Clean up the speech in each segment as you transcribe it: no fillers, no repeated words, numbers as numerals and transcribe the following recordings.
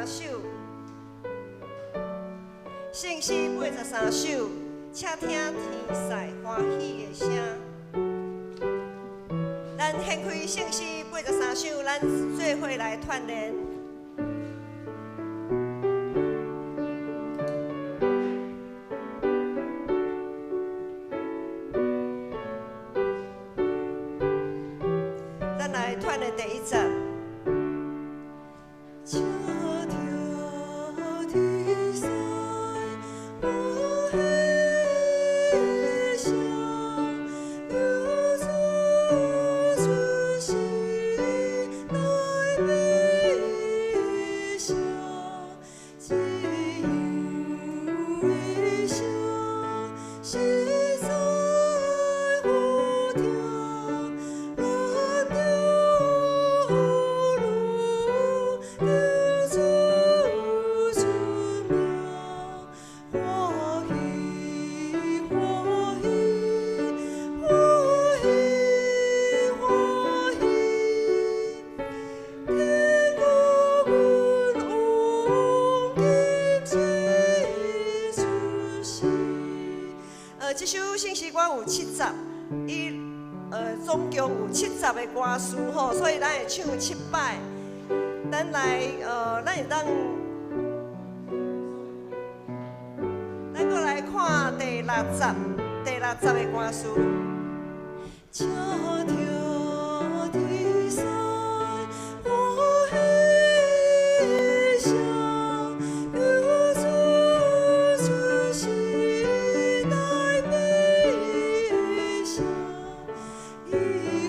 三首。聖詩八十三首，請聽天使歡喜的聲。咱掀開聖詩八十三首，咱做伙來串聯。咱來串聯第一節。請聽天使歡喜聲，救主出世來悲聲，只有一聲實在好聽，咱着有救主出名，歡喜歡喜歡喜歡喜，天國君王今日出世。這首聖詩歌有七節，伊總共有七節的歌詞吼，所以咱會唱七擺。咱來咱會當，咱閣來看第六節，第六節的歌詞。請聽天使歡喜聲，救主出世來悲聲，伊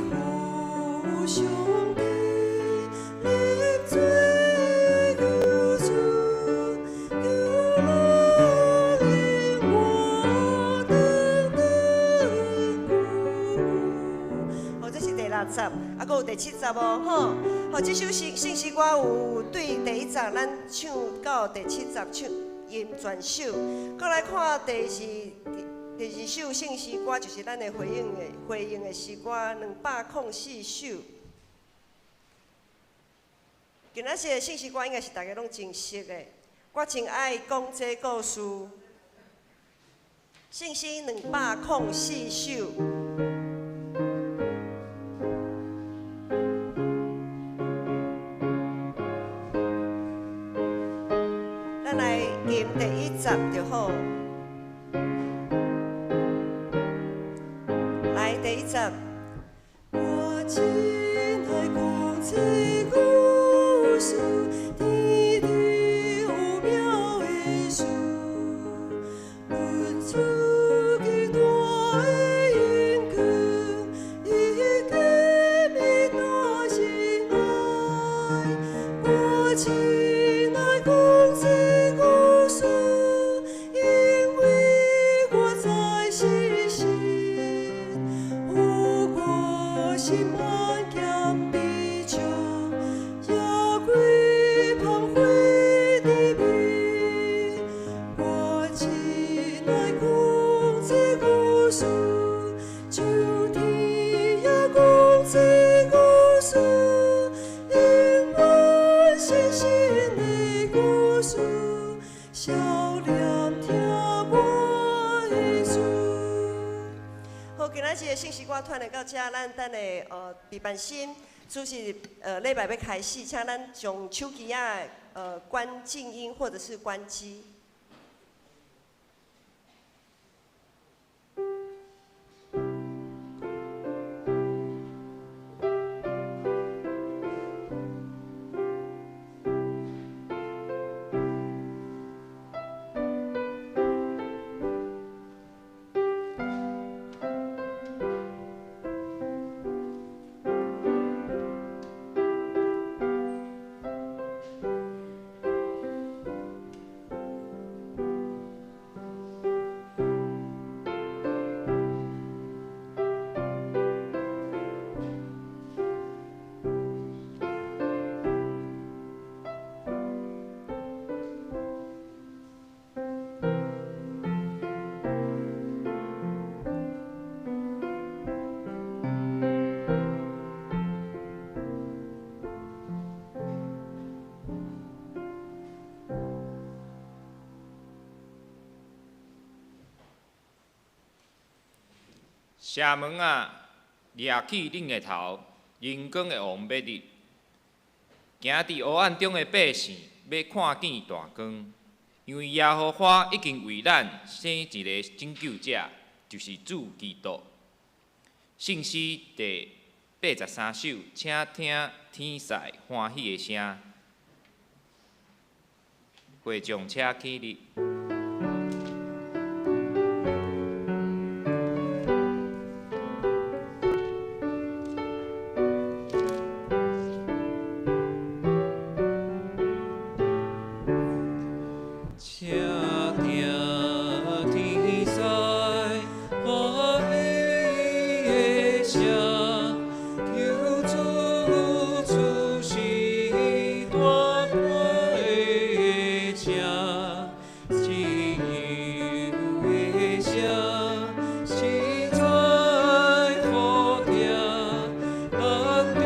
父上帝立做救主，救人永活長長久。好，這是第六節，啊，閣有第七節哦，吼。好，這首聖詩歌有對第一節咱唱到第七節唱吟全首，閣來看第二首聖詩歌，就是咱的回應的詩歌204首。今仔日的聖詩歌應該是大家攏真熟的，我真愛講這故事。聖詩204首。咱來吟第一節就好。來，第一節。我真愛講這故事，天地有妙的事，論主基大的應許，伊給你大心愛。我真愛講這故事，因為我知事實，有我心萬險悲傷，也歸芳華的美。我真愛講這故事，上天也講這故事，永遠信心的故事，少年聽我的主。好，今仔日的聖詩歌傳來到這，咱等下備辦心，主日禮拜欲開始，請咱將手機仔關靜音或者是關機。城門啊，掠起恁的頭，榮光的王欲入。行佇黑暗中的百姓，欲看見大光，因為耶和華已經為咱生一个拯救者，就是主基督。聖詩第83首，請聽天使歡喜的聲。會眾請起立。請聽天使歡喜的聲，求主出世大大的聲，自由的聲，實在好聽，咱著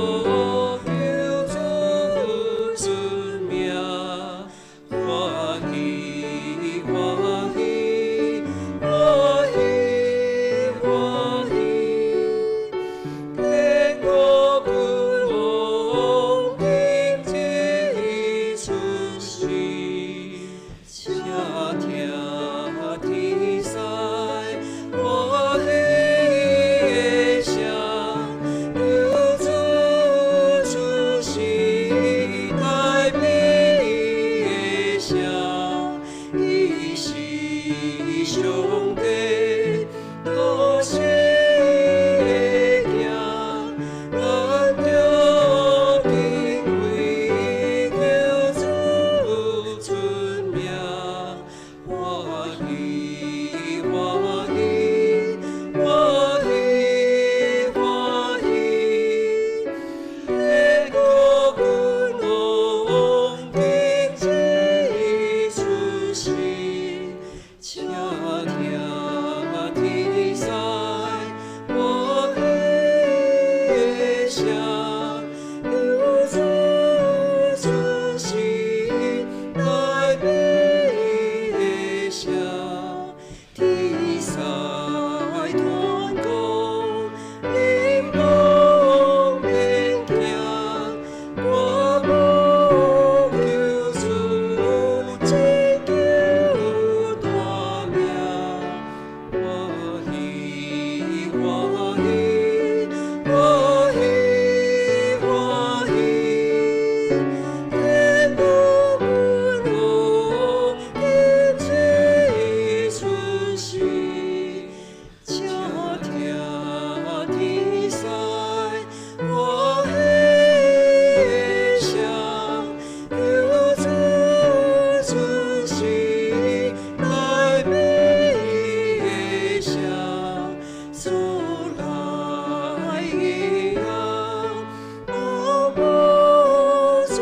落求主尊名，歡喜歡喜歡喜歡喜，天國君王今日出世，請聽天使歡喜的聲，求主出世大美的聲，伊是上帝獨生的囝，咱著敬畏求主尊名，歡喜歡喜歡喜歡喜，天國君王今日出世，請聽天使歡喜的聲，求主出世大美的聲，天使傳講，靈光免驚，我無求主拯救大名，歡喜歡喜歡喜歡喜，天國君王今日出世，請聽天使歡喜的聲，求主出世大美的聲，主來迎無罪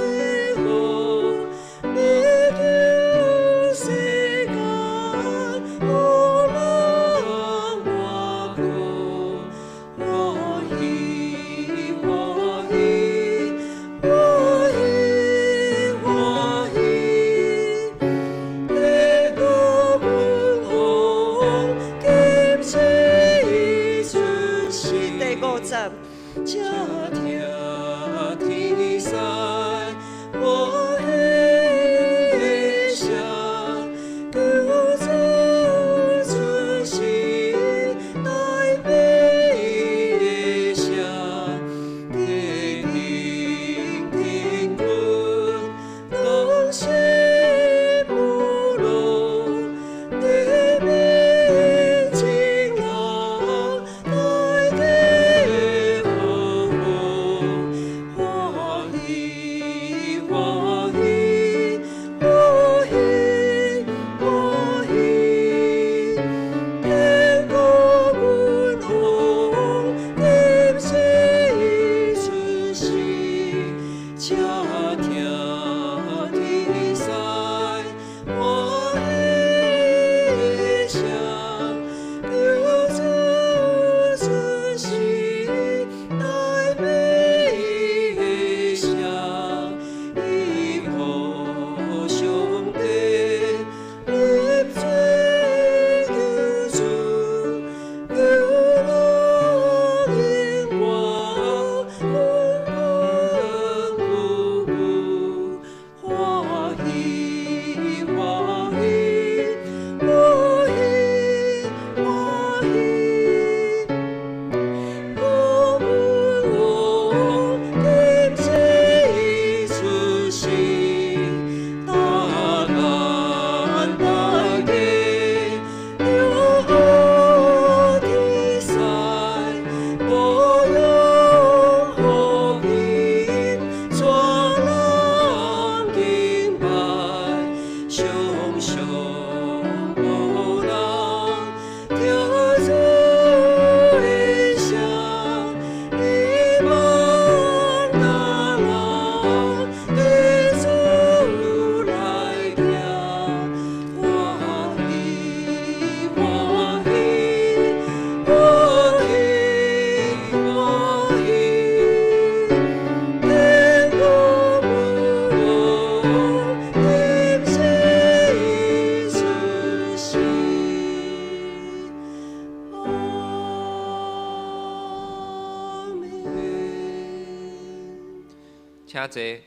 坐。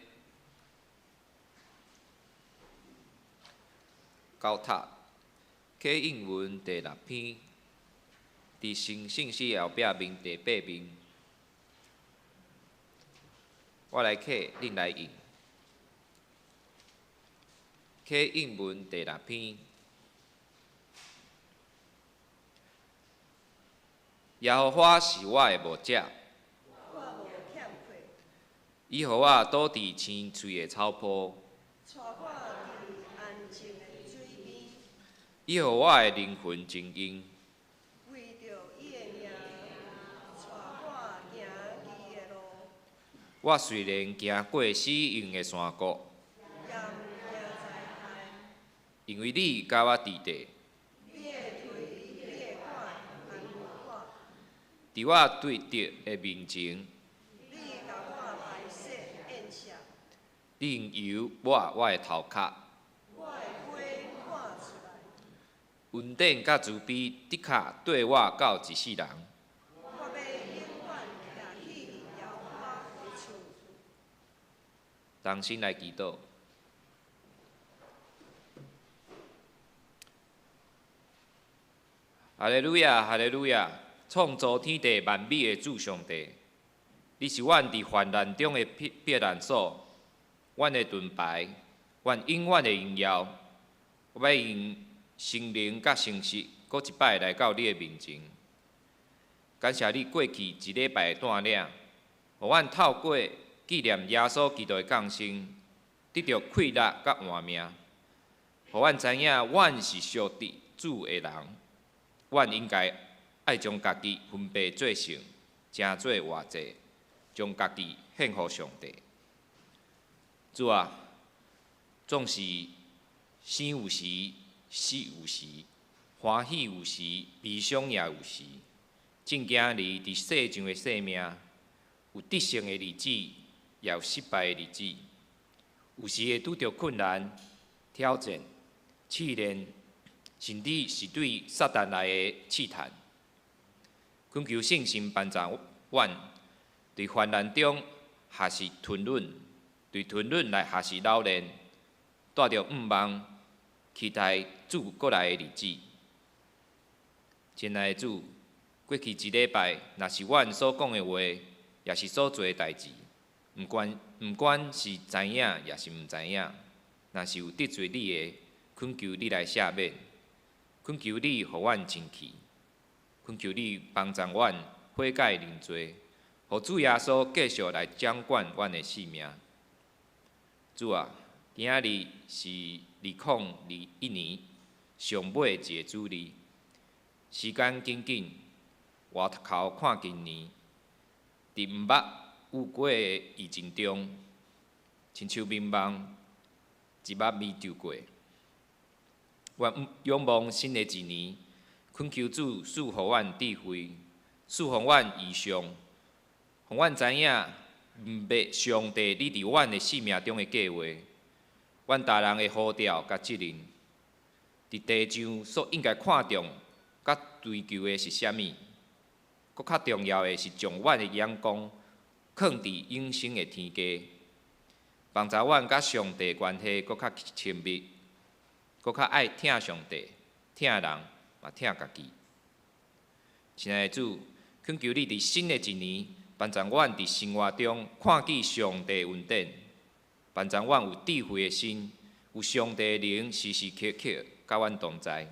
高塔启应文第六篇，佇成圣诗后壁面第八面。我來啟，恁來應。啟應文第六篇，耶和華是我的牧者，我無欠缺。伊予我倒佇青翠的草坡，帶我佇安靜的水邊。伊予我的靈魂清淨。為著伊的名，帶我行義的路。我雖然行過死蔭的山谷，也毋驚災害。因為你佮我佇地。你的槌、你的棍安慰我。佇我對敵的面前，你共我擺設宴席。你用油抹我的頭殼。我的杯滿出來。恩典佮慈悲的確綴我到一世人。我欲永遠徛去耶和華的厝。同心來祈禱。哈利路亞，哈利路亞！創造天地萬美的主上帝，你是阮佇患難中的避難所，阮的盾牌，阮永遠的榮耀。我欲用心靈佮誠實，閣一擺來到你的面前。感謝你過去一禮拜的帶領，予阮透過紀念耶穌基督的降生，得著氣力佮活命，予阮知影阮是屬佇主的人，阮應該愛將家己分別做聖，成做活祭，將家己獻予上帝。主啊，總是生有時，死有時，歡喜有時，悲傷也有時。正囝兒佇世上的生命，有得勝的日子，也有失敗的日子。有時會拄著困難、挑戰、試煉，甚至是對撒旦來的試探。懇求聖神幫助阮，佇患難中學習吞忍，佇吞忍來學習老練，帶著向望，期待主閣來的日子。親愛的主，過去一禮拜，若是阮所講的話，也是所做的代誌，毋管是知影，抑是毋知影，若是有得罪你的，懇求你來赦免，懇求你予阮清氣，懇求你幫助阮悔改認罪，予主耶穌繼續來掌管阮的性命。主啊，今仔日是2021年上尾一个主日，時間緊緊，回頭看今年，佇毋捌有過的疫情中，親像眠夢一目暝就過。阮仰望新的一年，懇求主賜予阮智慧，賜予阮異象，予阮知影明白上帝你佇阮的生命中的計劃，阮逐人的呼召佮責任，佇地上所應該看重佮追求的是啥物？閣較重要的是將阮的眼光囥佇永生的天家，幫助阮佮上帝關係閣較親密，閣較愛疼上帝、疼人，嘛疼家己。親愛的主，懇求你佇新的一年，幫助阮佇生活中看見上帝恩典，幫助阮有智慧的心，有上帝的靈時時刻刻佮阮同在。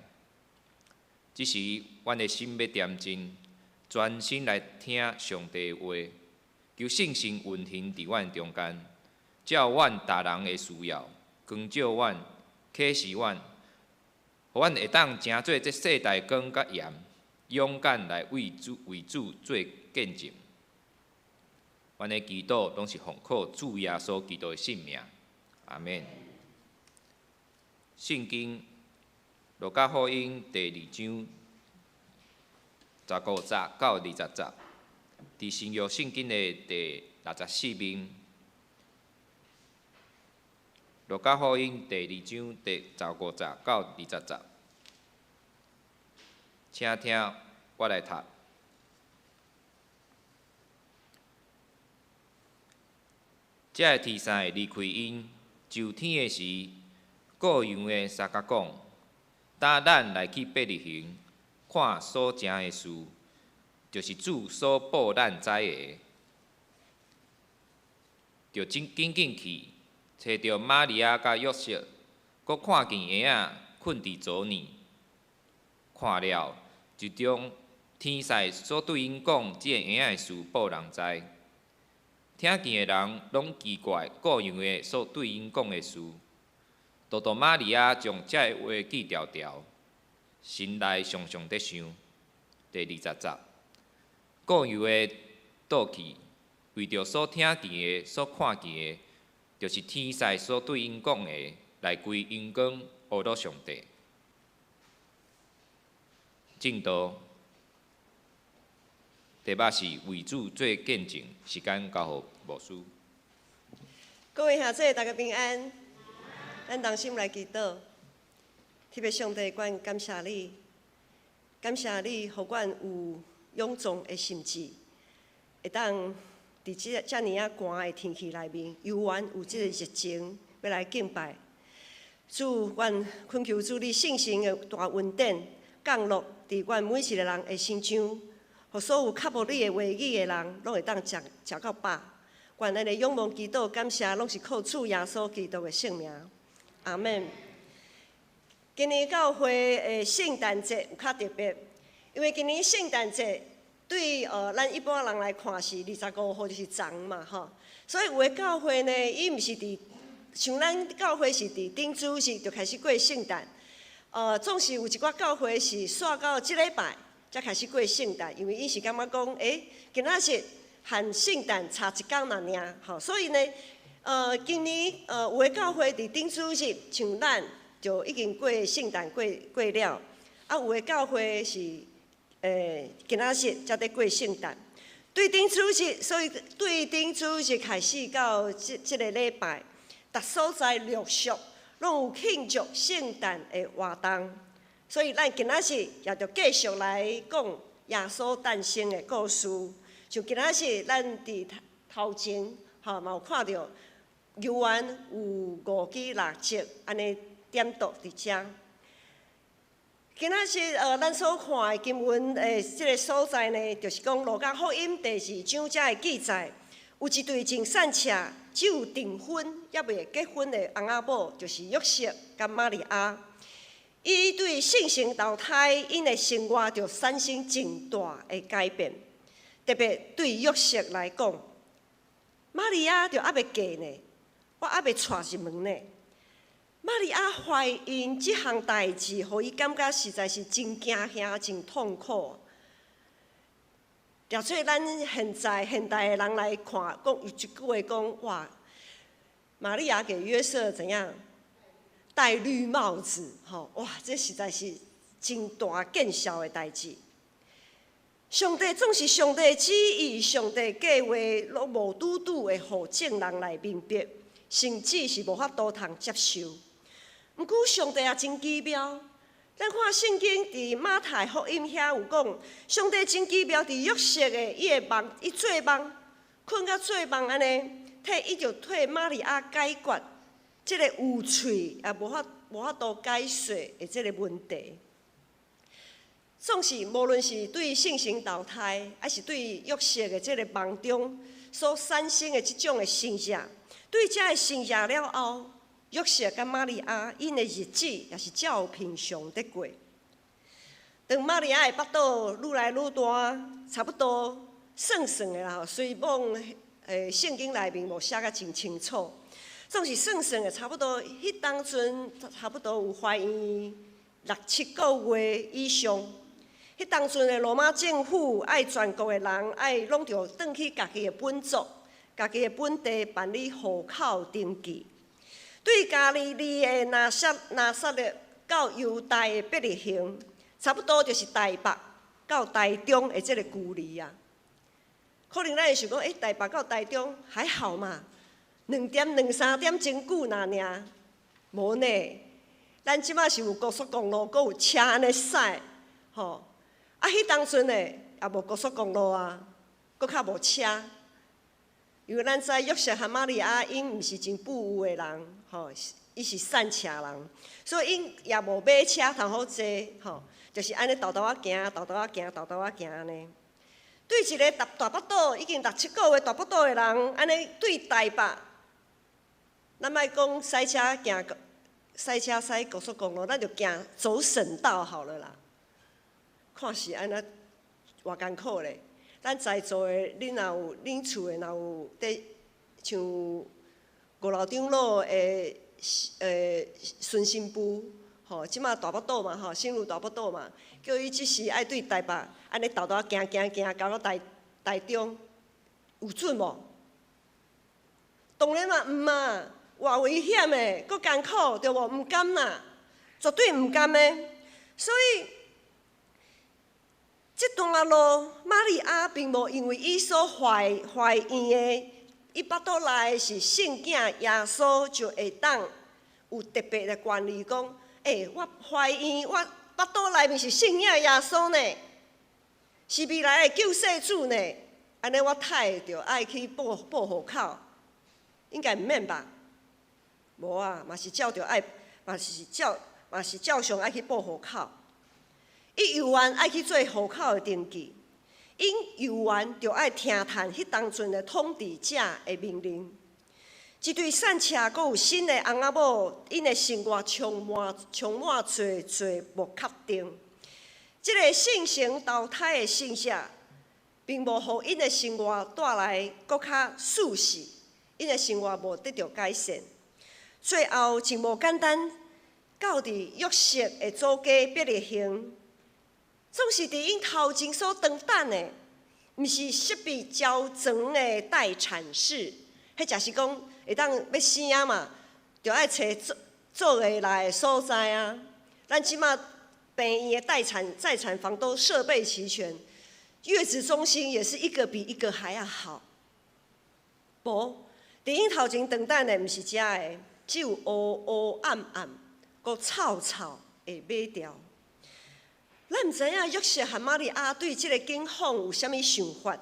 這時，阮的心欲恬靜，專心來聽上帝的話，求聖神運行佇阮中間，照阮逐人的需要，光照阮，啟示阮，予阮會當成做這世代光佮鹽，勇敢來為主做見證。阮的祈禱攏是奉靠主耶穌基督的聖名，阿們。聖經路加福音第二章15節到20節，佇新約聖經的第64面。路加福音第二章第15節到20節，請聽我來讀。這个天使離開𪜶上天的時，顧羊的相佮講：搭咱來去伯利恆，看所成的事，就是主所報咱知的。就緊緊緊去，揣著瑪利亞佮約瑟，閣看見嬰仔睏佇槽內。看了，就將天使所對𪜶講這个嬰仔的事報人知。聽見的人攏奇怪顧羊的所對𪜶講的事。獨獨瑪利亞將這个話記牢牢，心內常常佇想。第20節，顧羊的倒去，為著所聽見的、所看見的，就是天使所對𪜶講的，來歸榮光阿樂上帝。證道，題目是為主做見證，時間交予牧師。各位兄弟，大家平安。咱同心來祈禱，天父上帝，阮感謝你，感謝你，予阮有勇壯的心志，會當佇這遮爾仔寒的天氣內面，猶原有這個熱情欲來敬拜。主，阮懇求主你聖神的大恩典降落佇阮每一个人的身上，予所有渴慕你的話語的人，攏會當食食到飽。願咱的仰望祈禱感謝，攏是靠主耶穌基督的聖名。阿們。今年教會的聖誕節有較特別，因為今年聖誕節對咱一般人來看是25號就是昨嘛吼，所以有的教會呢，伊毋是佇像咱教會是佇頂主日就開始過聖誕，總是有一寡教會是煞到這禮拜才開始過聖誕，因為𪜶是感覺講，今仔日和聖誕差一工爾爾，吼，所以呢，今年有的教會佇頂主日，像咱就已經過聖誕過過了，啊，有的教會是今仔日才佇過聖誕。對頂主日，所以對頂主日開始到這這个禮拜，逐所在陸續攏有慶祝聖誕的活動。所以咱今仔日也就繼續來講耶穌誕生的故事。就今仔日咱佇頭前吼嘛有看著，猶原有五支蠟燭按呢點燭佇遮。今仔日咱所看的經文的這个所在呢，就是講路加福音第二章遮的記載，有一對真散赤，只有訂婚猶未結婚的翁仔某，就是約瑟佮瑪利亞。伊對聖神投胎，𪜶的生活就產生真大的改變。特別對約瑟來講，瑪利亞就猶未嫁呢，我猶未娶入門呢。瑪利亞懷孕這項代誌，予伊感覺實在是真驚嚇、真痛苦。假做咱現在現代的人來看，講有一句話講：哇，瑪利亞給約瑟怎樣戴綠帽子？吼，哇，這實在是真大見笑的代誌。上帝總是上帝旨意，上帝計劃，攏無拄拄會予眾人來明白，甚至是無法度通接受。毋過上帝也真奇妙，咱看聖經佇馬太福音遐有講，上帝真奇妙，佇約瑟的伊的夢，伊做夢，睏甲做夢按呢，替伊就替瑪利亞解決這个有喙也無法度解說的這个問題。總是無論是對聖神投胎，還是對約瑟的這个夢中所產生的這種的神跡，對這个神跡了後，約瑟佮瑪利亞𪜶的日子也是照平常佇過。當瑪利亞的腹肚愈來愈大，差不多算算的啦吼，雖罔聖經內面無寫甲真清楚，總是算算的差不多，彼當陣差不多有懷孕六七個月以上。彼當陣的羅馬政府愛全國的人愛攏著轉去家己的本族、家己的本地辦理戶口登記。對加利利的拿撒勒到猶大的伯利恆，差不多就是台北到台中的這个距離啊。可能咱會想講，台北到台中還好嘛，兩點兩三點鐘久爾爾，無呢。咱這馬是有高速公路，閣有車按呢駛，吼。啊，彼當陣呢，也無高速公路啊，閣較無車。因為咱知約瑟和瑪利亞𪜶毋是真富有的人，吼，伊是散赤人，所以𪜶也無馬車通好坐，吼，就是按呢沓沓仔行，沓沓仔行，沓沓仔行按呢。對一个大大腹肚已經六七個月大腹肚的人，按呢對台北，咱莫講駛車行，駛車駛高速公路，咱就行走省道好了啦。看是按怎偌艱苦咧。咱在座的，恁若有恁厝的若有佇像五樓頂路的孫新婦，吼，這馬大腹肚嘛，吼，生育大腹肚嘛，叫伊這時愛對台北按呢沓沓行行行到台台中，有準無？當然嘛毋嘛，偌危險的，閣艱苦，對無？毋甘啦，絕對毋甘的。所以，這段路，瑪利亞並無因為伊所懷懷孕的，伊腹肚內是聖囝耶穌，就會當有特別的權利講，欸，我懷孕，我腹肚內面是聖囝耶穌呢，是未來的救世主呢。按呢我太著愛去報報戶口，應該毋免吧？無啊，嘛是照著愛，嘛是照，嘛是照常愛去報戶口。伊猶原愛去做戶口的登記，𪜶猶原著愛聽從彼當陣的統治者的命令。這對散赤閣有新的翁仔某，𪜶的生活充滿充滿濟濟無確定。這個聖神投胎的信息，並無予𪜶的生活帶來閣較舒適，𪜶的生活無得著改善。最後真無簡單，到佇約瑟的祖家伯利恆，總是佇𪜶頭前所當等的，毋是設備齊全的待產室，彼就是講會當欲生啊嘛，著愛揣做做會來的所在啊。咱這馬病院的待產待產房都設備齊全，月子中心也是一個比一個還要好。無，佇𪜶頭前當等的毋是遮个，只有烏烏暗暗、閣臭臭的馬槽。咱毋知影約瑟和瑪利亞對這個景況有啥物想法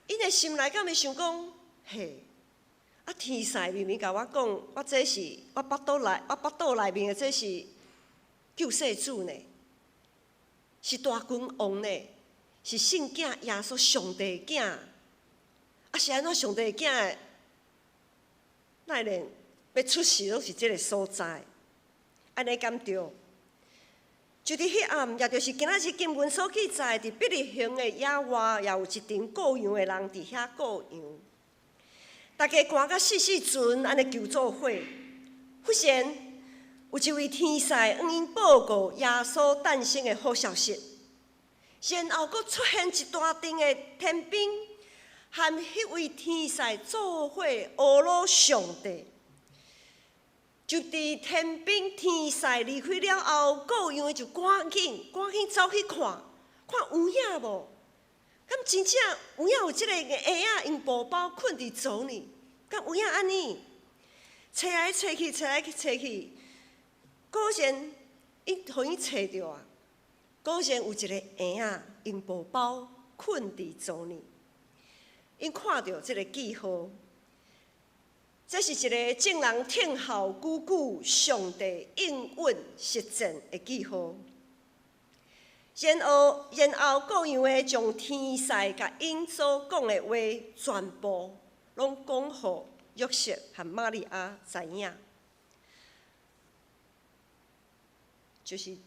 ？𪜶的心內敢會想講：嘿，啊天使明明共我講，我這是我腹肚內，我腹肚內面的這是救世主呢，是大君王呢，是聖囝耶穌上帝囝。啊是按怎上帝囝？哪會連欲出世攏是這个所在？按呢敢對？就佇彼暗，也就是今仔日經文所記載，佇伯利恆的野外，也有一群顧羊的人佇遐顧羊。大家寒甲死死陣，按呢求做伙。忽然，有一位天使向𪜶報告耶穌誕生的好消息。然後，閣出現一大陣的天兵，和彼位天使做伙呵咾上帝。就佇天兵天使離開了後，顧羊的就趕緊趕緊走去看，看有影無？敢真正有影有這個嬰仔用布包睏佇槽呢？敢有影按呢？揣來揣去，揣來揣去，果然伊予𪜶揣著啊！果然有一個嬰仔用布包睏佇槽呢。𪜶看著這个記號。這是一个眾人聽候久久上帝應允實踐的記號。然後，然後顧羊的將天使共𪜶所講的話全部攏講予約瑟和瑪利亞知影，就是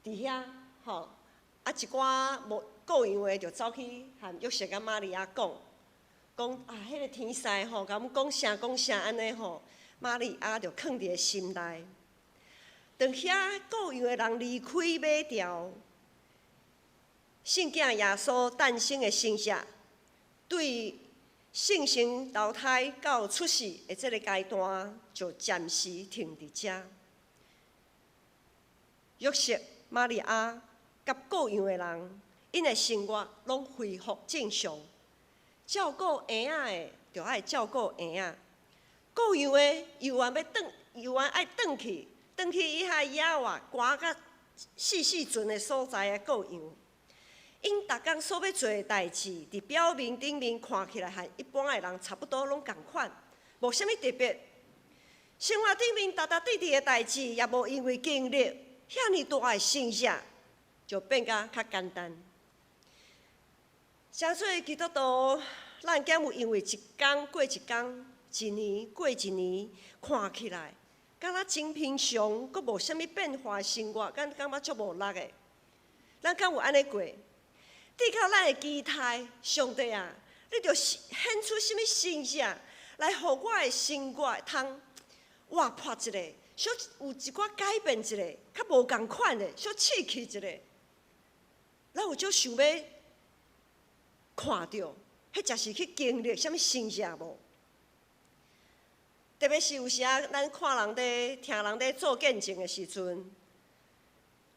佇遐吼，啊一寡無顧羊的就走去和約瑟佮瑪利亞講。講啊，彼个天使吼，共阮講啥講啥按呢吼，瑪利亞就囥佇个心內。當遐顧羊的人離開馬槽，聖囝耶穌誕生的信息，對聖神投胎到出世的這个階段，就暫時停佇遮。約瑟、瑪利亞佮顧羊的人，𪜶的生活攏恢復正常。照顧嬰仔的，著愛照顧嬰仔；顧羊的，猶原欲轉，猶原愛轉去，轉去伊遐野外寒甲死死陣的所在來顧羊。𪜶逐工所欲做的代誌，佇表面頂面看起來和一般的人差不多，攏仝款，無啥物特別。生活頂面踏踏實實的代誌，也無因為經歷遐爾大的神跡，就變甲較簡單。誠濟基督徒，咱敢有因為一工過一工，一年過一年，看起來敢若真平常，閣無啥物變化的生活，敢感覺足無力的？咱敢有按呢過？直到咱的期待，上帝啊，你著顯出啥物神跡來，予我的生活通活潑一下，小有一寡改變一下，較無仝款的，小刺激一下。咱有足想欲看著，彼者是去經歷啥物神跡無？特別是有時啊，咱看人佇聽人佇做見證的時陣，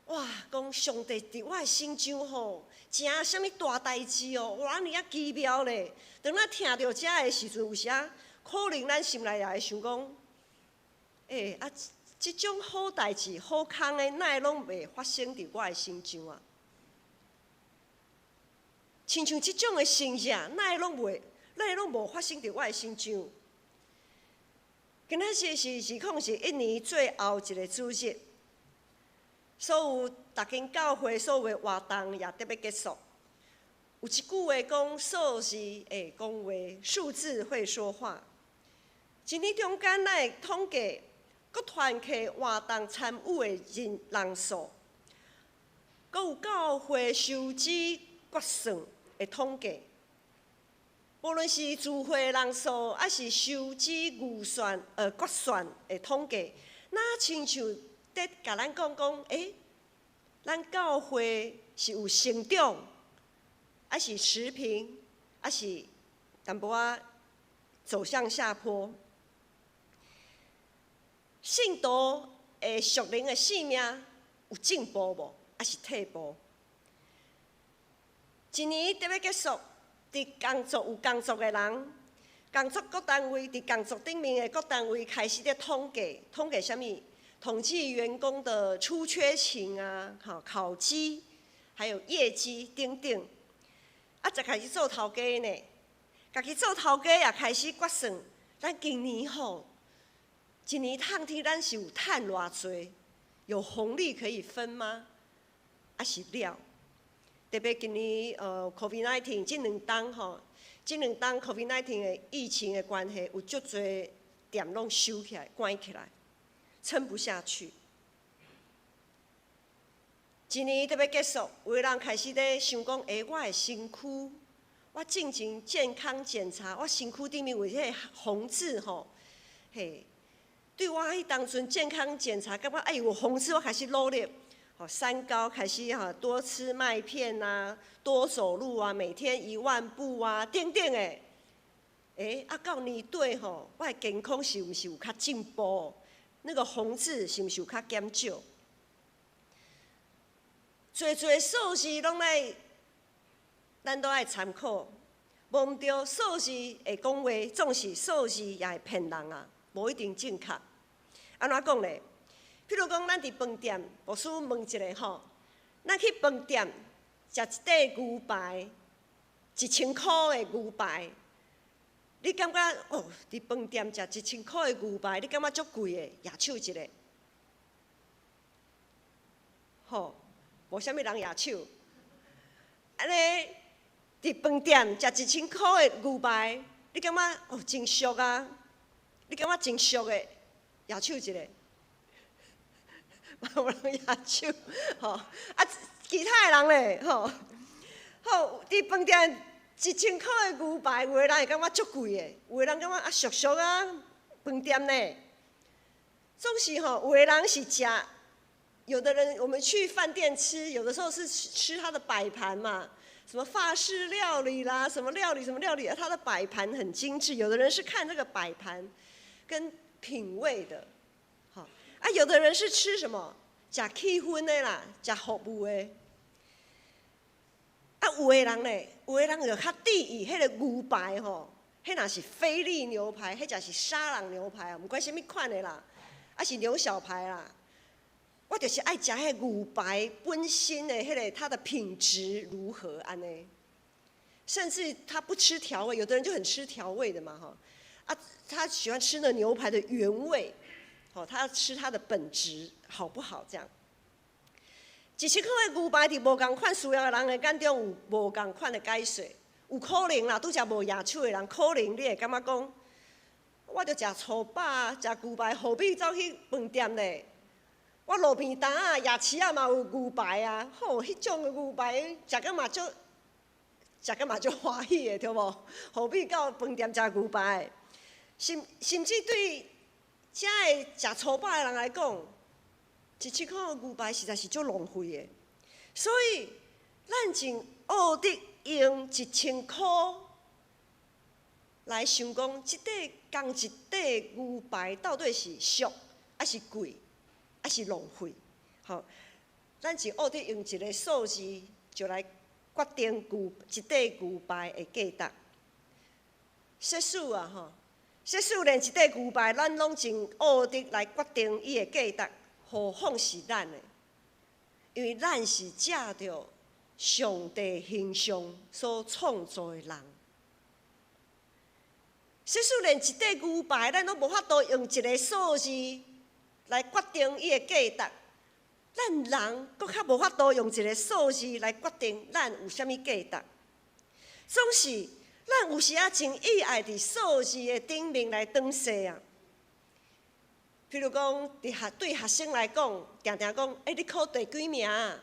哇，講上帝佇我的身上吼，成啥物大代誌哦，哇，按呢仔奇妙咧！當咱聽著這的時陣，有時啊，可能咱心內也會想講，欸，啊，這種好代誌、好康的，哪會攏袂發生佇我的身上啊？親像這種的神跡，哪會攏袂，哪會攏無發生佇我的身上？今仔日是二空是一年最後一个主日，所有逐間教會所有的活動也得欲結束。有一句話講，數字會講話，數字會說話。一年中間，咱會統計各團契活動參與的人數，閣有教會收支決算的統計。無論是聚會人數，抑是收支預算決算的統計，若親像佇共咱講講，欸，咱教會是有成長，抑是持平，抑是淡薄仔走向下坡。信徒的屬靈的生命有進步無，抑是退步？一年得欲結束，佇工作有工作的人，工作各單位佇工作頂面的各單位開始咧統計，統計啥物？統計員工的出缺勤啊，吼，考績，還有業績等等。啊，就開始做頭家呢，家己做頭家也開始決算，咱今年吼，一年趁錢咱是有趁偌濟，有紅利可以分嗎？抑是了？特別今年COVID-19 這兩冬吼，這兩冬 COVID-19 的疫情的關係，有足濟店攏收起來、關起來，撐不下去。一年得欲結束，有的人開始咧想講：欸，我的身軀，我進前健康檢查，我身軀頂面有彼个紅字吼，嘿，對我彼當陣健康檢查，感覺哎有紅字，我開始努力。吼，三高開始吼，多吃麥片啊，多走路啊，每天1萬步啊，等等的。欸，啊到年底吼，我的健康是毋是有較進步？那個紅字是毋是有較減少？濟濟數字攏愛，咱都愛參考。無毋對，數字會講話，總是數字也會騙人啊，無一定正確。按怎講咧？譬如講，咱佇飯店，牧師問一下吼，咱去飯店食一塊牛排，1000箍的牛排，你感覺哦？佇飯店食一千箍的牛排，你感覺足貴的？舉手一下，吼，無啥物人舉手。按呢，佇飯店食一千箍的牛排，你感覺哦真俗啊？你感覺真俗的？舉手一下。無人舉手，吼啊！其他的人咧，吼，好，佇飯店一千箍的牛排，有的人會感覺足貴的，有的人感覺啊俗俗啊，飯店呢，總是吼，有的人是食，有的人我們去飯店吃，有的時候是吃他的擺盤嘛，什麼法式料理啦，什麼料理什麼料理，他的擺盤很精緻。有的人是看這個擺盤跟品味的。啊，有的人是吃什麼？食氣氛的啦，食服務的。啊，有的人咧，有的人就較注意彼个牛排吼，彼若是菲力牛排，彼才是沙朗牛排啊，毋管啥物款的啦，抑是牛小排啦。我就是愛食彼牛排本身的彼個它的品質如何按呢？甚至他不吃調味，有的人就很吃調味的嘛，哈，啊，他喜歡吃那牛排的原味，好，他要吃它的本質好不好？這樣，一千箍的牛排佇無仝款需要的人的眼中有無仝款的解說，有可能啦，拄才無舉手的人，可能你會感覺講，我就食粗飽，食牛排，何必走去飯店咧？我路邊攤仔夜市仔嘛有牛排啊，吼，彼種的牛排食甲嘛足，食甲嘛足歡喜的，對無？何必到飯店食牛排？甚至對遮个食粗飽的人來講，一千箍的牛排實在是足浪費的。所以，咱真學得用一千箍來想講，這塊仝一塊牛排到底是俗，抑是貴，抑是浪費？吼，咱真學得用一個數字就來決定牛一塊牛排的價值。設使啊，吼，設使連一塊牛排，咱攏真學得來決定伊的價值，何況是咱的？因為咱是藉著上帝形象所創造的人。設使連一塊牛排，咱攏無法度用一個數字來決定伊的價值，咱人閣較無法度用一個數字來決定咱有啥物價值。總是，咱有時仔真喜愛佇數字的頂面來轉踅啊。譬如講，佇學對學生來講，定定講，欸，你考第幾名啊？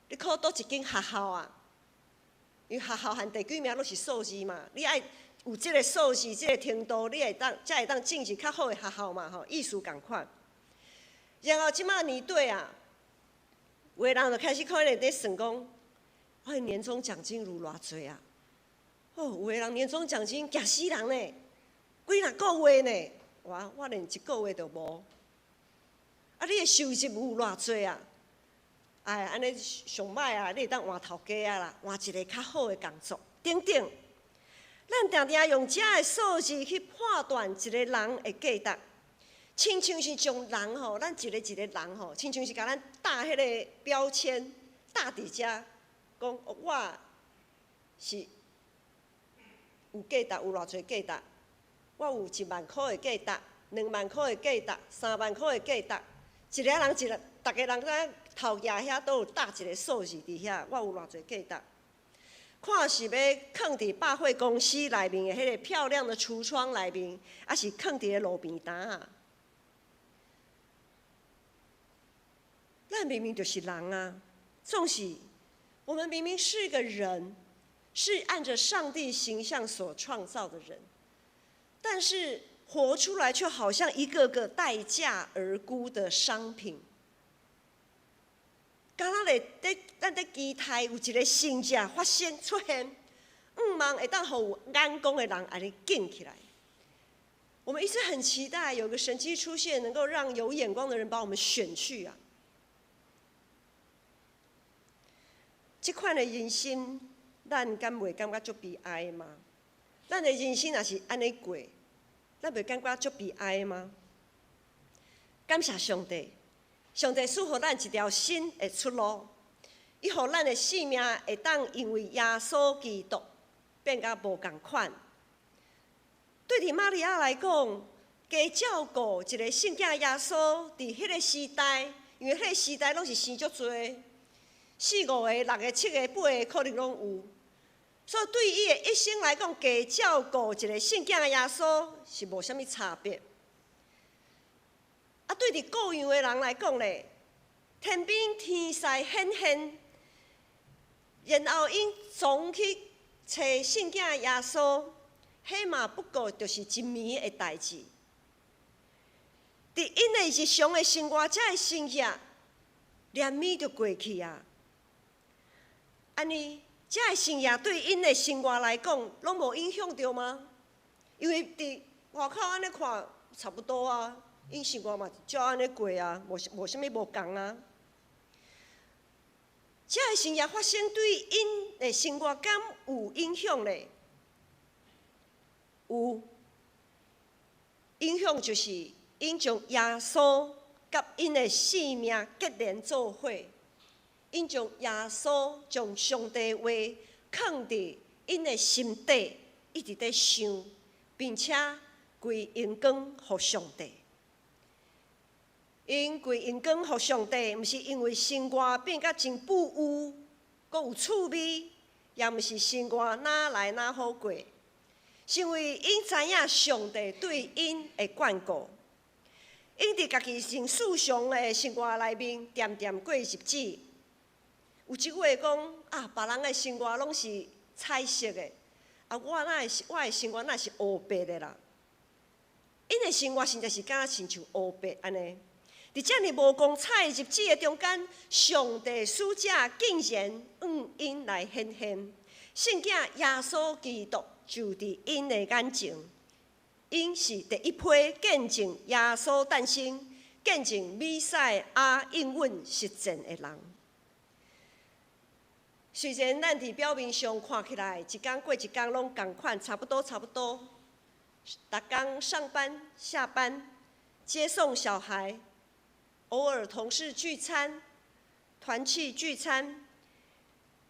你考佗一間學校啊？因為學校和第幾名攏是數字嘛，你愛有這個數字、這個程度，你會當才會當進入較好的學校嘛，吼，意思仝款。然後這馬年底啊，有的人就開始可能佇算講，我的年終獎金有偌濟啊？哦，有的人年終獎金驚死人呢，幾若個月呢？哇，我連一個月都無。啊，你的收入有偌濟啊？哎，按呢上歹啊，你會當換頭家啊啦，換一個較好的工作，等等。咱定定用這个數字去判斷一個人的價值，親像是將人吼，咱一個一個人吼，親像是共咱貼彼個標籤，貼佇遮，講我是有價值，有偌濟價值，我有1萬箍的價值，2萬箍的價值，3萬箍的價值，一個人一個，逐个人咱頭額遐都有貼一個數字佇遐，我有偌濟價值。看是欲囥佇百貨公司內面的彼個漂亮的櫥窗內面，抑是囥佇个路邊攤仔？咱明明就是人啊，總是我們明明是個人，是按著上帝形象所創造的人，但是活出來卻好像一個個待價而沽的商品。敢若咧佇咱佇期待有一個神蹟發生出現，向望會當予有眼光的人按呢揀起來。我們一直很期待有個神蹟出現，能夠讓有眼光的人把我們選去啊！這款的人生，咱敢袂感覺足悲哀嗎？咱的人生若是按呢過，咱袂感覺足悲哀嗎？感謝上帝。上帝賜予咱一條新的出路，伊予咱的性命會當因為耶穌基督變甲無仝款。對佇瑪利亞來講，加照顧一個聖囝耶穌，佇彼個時代，因為彼個時代攏是生足濟，四五個、六個、七個、八個，可能攏有。所以對伊的一生來講，加照顧一個聖囝耶穌是無啥物差別。啊，對佇顧羊的人來講咧，天邊天使顯現，然後𪜶總去揣聖囝耶穌，彼嘛不過就是一暝的代誌。佇𪜶的日常的生活，這个神蹟，連暝就過去啊。按呢，這个神蹟對𪜶的生活來講，攏無影響著嗎？因為佇外口按呢看，差不多啊。𪜶生活嘛照按呢過啊，無無啥物無仝啊。這个神蹟發生對𪜶的生活敢有影響咧？有影響，就是𪜶將耶穌佮𪜶的性命結連做伙，𪜶將耶穌將上帝話囥佇𪜶的心底，一直咧想，並且歸榮光予上帝。𪜶歸榮光予上帝，毋是因為生活變甲真富裕，閣有趣味，也毋是生活哪來哪好過，是因為𪜶知影上帝對𪜶的眷顧。𪜶佇家己真世俗的生活內面，恬恬過日子。有一句話講啊，別人的生活攏是彩色的，啊，我哪會是我的生活哪是烏白的啦？𪜶的生活實在是敢若親像烏白按呢。佇遮爾無光彩的日子的中間，上帝使者竟然向𪜶來顯現，聖囝耶穌基督就佇𪜶的眼前。𪜶是第一批見證耶穌誕生、見證彌賽亞應允實踐的人。雖然咱佇表面上看起來，一工過一工攏仝款，差不多差不多。逐工上班、下班、接送小孩，偶爾同事聚餐、團契聚餐，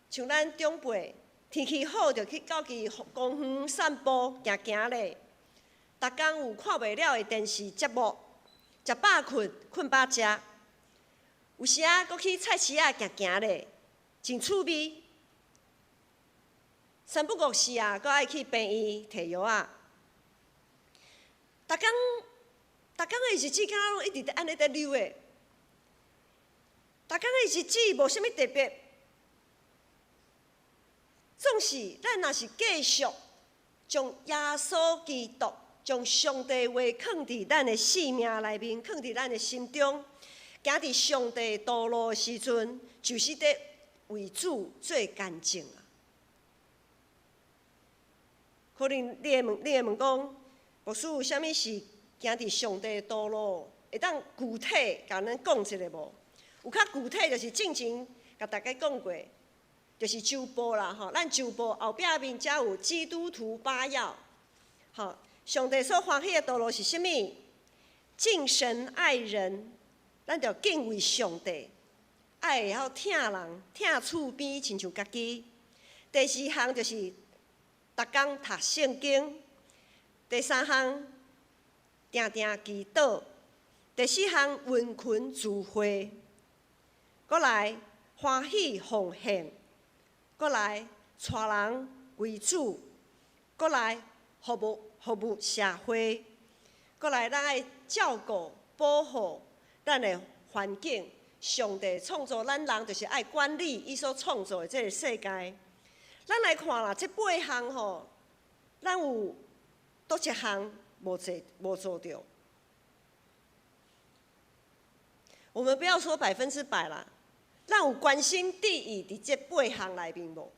像咱長輩天氣好就去到去公園散步行行咧。逐工有看袂了的電視節目，食飽睏，睏飽食。有時仔閣去菜市仔行行咧，真趣味。三不五時啊，閣愛去病院提藥仔。逐工，逐工的日子，敢若攏一直按呢佇溜的。逐工的日子無啥物特別，總是咱若是繼續將耶穌基督、將上帝話囥佇咱的生命內面，囥佇咱的心中，行佇上帝道路的時陣，就是佇為主做見證啊！可能你會問，你會問講，牧師有啥物是行佇上帝道路，會當具體共咱講一下無？有較具體就是進前共大家講過，就是周報啦吼，咱周報後壁面才有基督徒八要，吼，上帝所歡喜的道路是啥物？敬神愛人，咱著敬畏上帝，愛會曉疼人，疼厝邊親像家己。第四項就是逐工讀聖經。第三項，定定祈禱。第四項，殷勤聚會。閣來歡喜奉獻。閣來帶人歸主。閣來服務服務社會。閣來咱愛照顧保護咱的環境。上帝創造咱人，就是愛管理伊所創造的這个世界。咱來看啦，這八項吼，咱有佗一項無做無做著。我們不要說100%啦，咱有關心注意佇這八項內面無？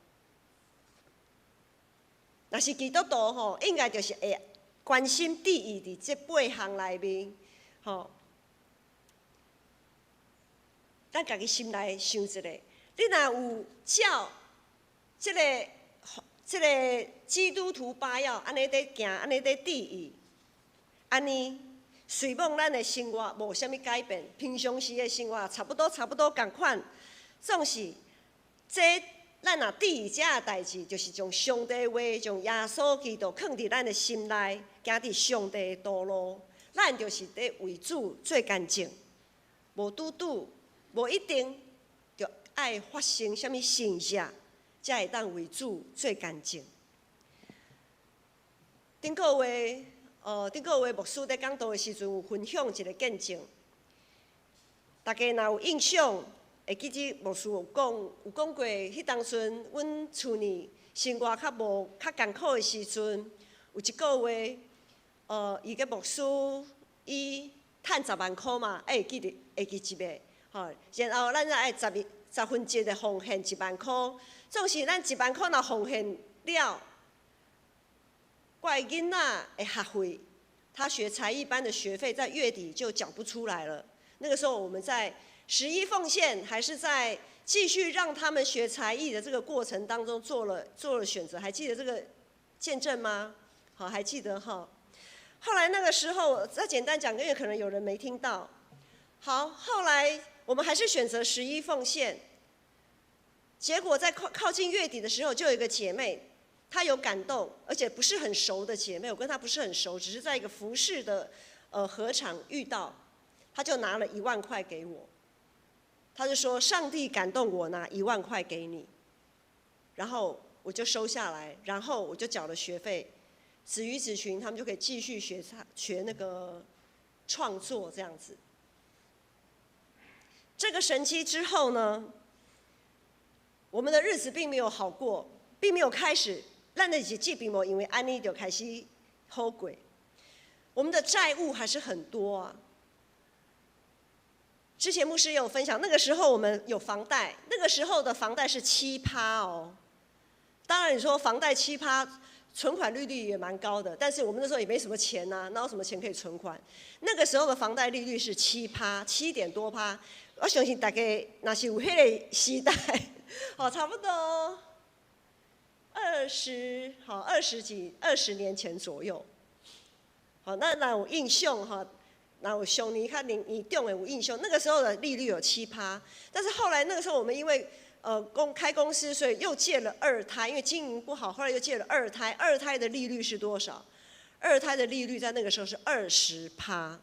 若是基督徒吼，應該就是會關心注意佇這八項內面，吼。咱家己心內想一下，你若有照這个基督徒八要按呢佇行，按呢佇注意，按呢雖罔咱的生活無啥物改變，平常時的生活差不多差不多仝款，總是這咱若注意這个代誌，就是將上帝話、將耶穌基督囥佇咱的心內，行佇上帝的道路，咱就是佇為主做見證，無拄拄，無一定著愛發生啥物神跡，才會當為主做見證。頂個月牧師佇講道的時陣，有分享一個見證。大家若有印象，會記得牧師有講，有講過，彼當陣阮厝裡生活較無較艱苦的時陣，有一個月，伊個牧師伊趁十萬箍嘛，會記得會記得袂？吼，然後咱愛十二十分之一的奉獻一萬箍，總是咱一萬箍若奉獻了，我的囡仔的學費，他學才藝班的學費在月底就繳不出來了。那個時候我們在十一奉獻，還是在繼續讓他們學才藝的這個過程當中做了選擇，還記得這個見證嗎？好，還記得哈。後來那個時候，再簡單講，因為可能有人沒聽到。好，後來我們還是選擇十一奉獻。結果在靠近月底的時候，就有一個姐妹，她有感動，而且不是很熟的姐妹，我跟她不是很熟，只是在一個服侍的禾場遇到，她就拿了一萬塊給我，她就說上帝感動我拿一萬塊給你，然後我就收下來，然後我就繳了學費，子瑜子群他們就可以繼續學唱學那個創作這樣子。這個神蹟之後呢，我們的日子並沒有好過，並沒有開始，咱的日子並無因為按呢就開始好過。我們的債務還是很多啊。之前牧師也有分享，那個時候我們有房貸，那個時候的房貸是7趴哦。當然你說房貸七趴，存款利率也蠻高的，但是我們那時候也沒什麼錢吶，哪有什麼錢可以存款？那個時候的房貸利率是7趴，7點多趴。我相信大家若是有彼个時代，好，差不多二十，好，二十幾20年前左右。好，那若有印象哈，若有上年較年年長的有印象，那個時候的利率有七趴，但是後來那個時候我們因為開公司，所以又借了二胎，因為經營不好，後來又借了二胎。二胎的利率是多少？二胎的利率在那個時候是20趴。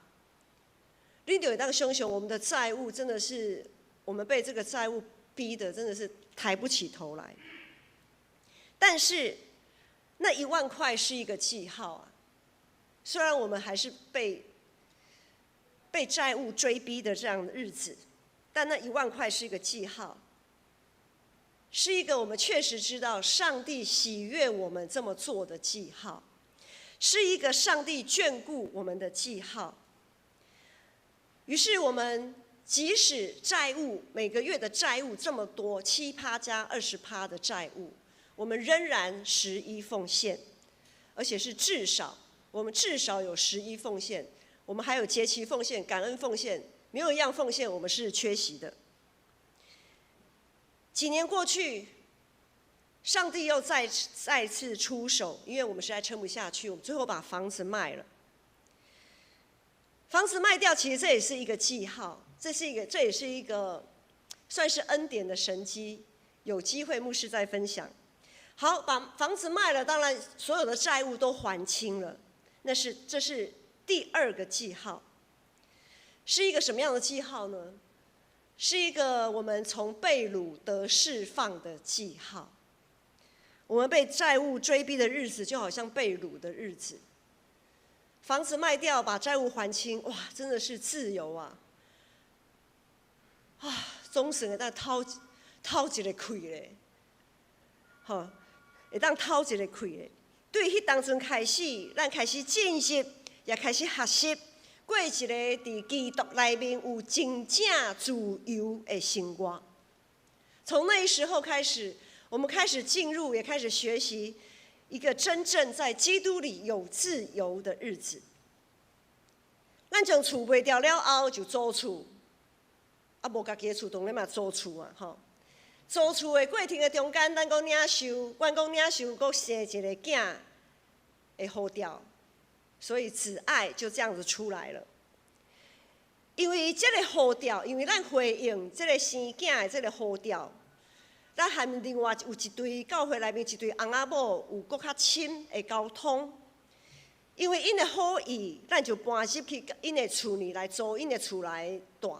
你就會當想像，我們的債務真的是，我們被這個債務逼得真的是抬不起頭來。但是那一萬塊是一個記號啊，雖然我們還是被債務追逼的這樣的日子，但那一萬塊是一個記號，是一個我們確實知道上帝喜悅我們這麼做的記號，是一個上帝眷顧我們的記號。於是我們即使債務每個月的債務這麼多，7趴加20趴的債務，我們仍然十一奉獻，而且是至少我們至少有十一奉獻，我們還有節期奉獻、感恩奉獻，沒有一樣奉獻我們是缺席的。幾年過去，上帝又再次出手，因為我們實在撐不下去，我們最後把房子賣了。房子賣掉，其實這也是一個記號，這也是一個算是恩典的神蹟。有機會牧師再分享。好，把房子賣了，當然所有的債務都還清了。這是第二個記號，是一個什麼樣的記號呢？是一個我們從被擄得釋放的記號。我們被債務追逼的日子，就好像被擄的日子。房子賣掉，把債務還清，哇，真的是自由啊！啊，總算會當透透一个氣咧，吼，會當透一个氣咧。對彼當陣開始，咱開始進入，也開始學習過一个佇基督內面有真正自由的生活。從那時候開始，我們開始進入，也開始學習一個真正在基督裡有自由的日子。咱將厝賣掉了後，就租厝，啊，無家己的厝，當然嘛租厝啊，吼。租厝的過程的中間，咱閣領受，阮閣領受，閣生一个囝的呼召，所以子愛就這樣子出來了。因為這个呼召，因為咱回應這个生囝的這个呼召，咱和另外有一對教會內面一對翁仔某有閣較深的交通。因為𪜶的好意，咱就搬入去𪜶的厝裡來租𪜶的厝來蹛。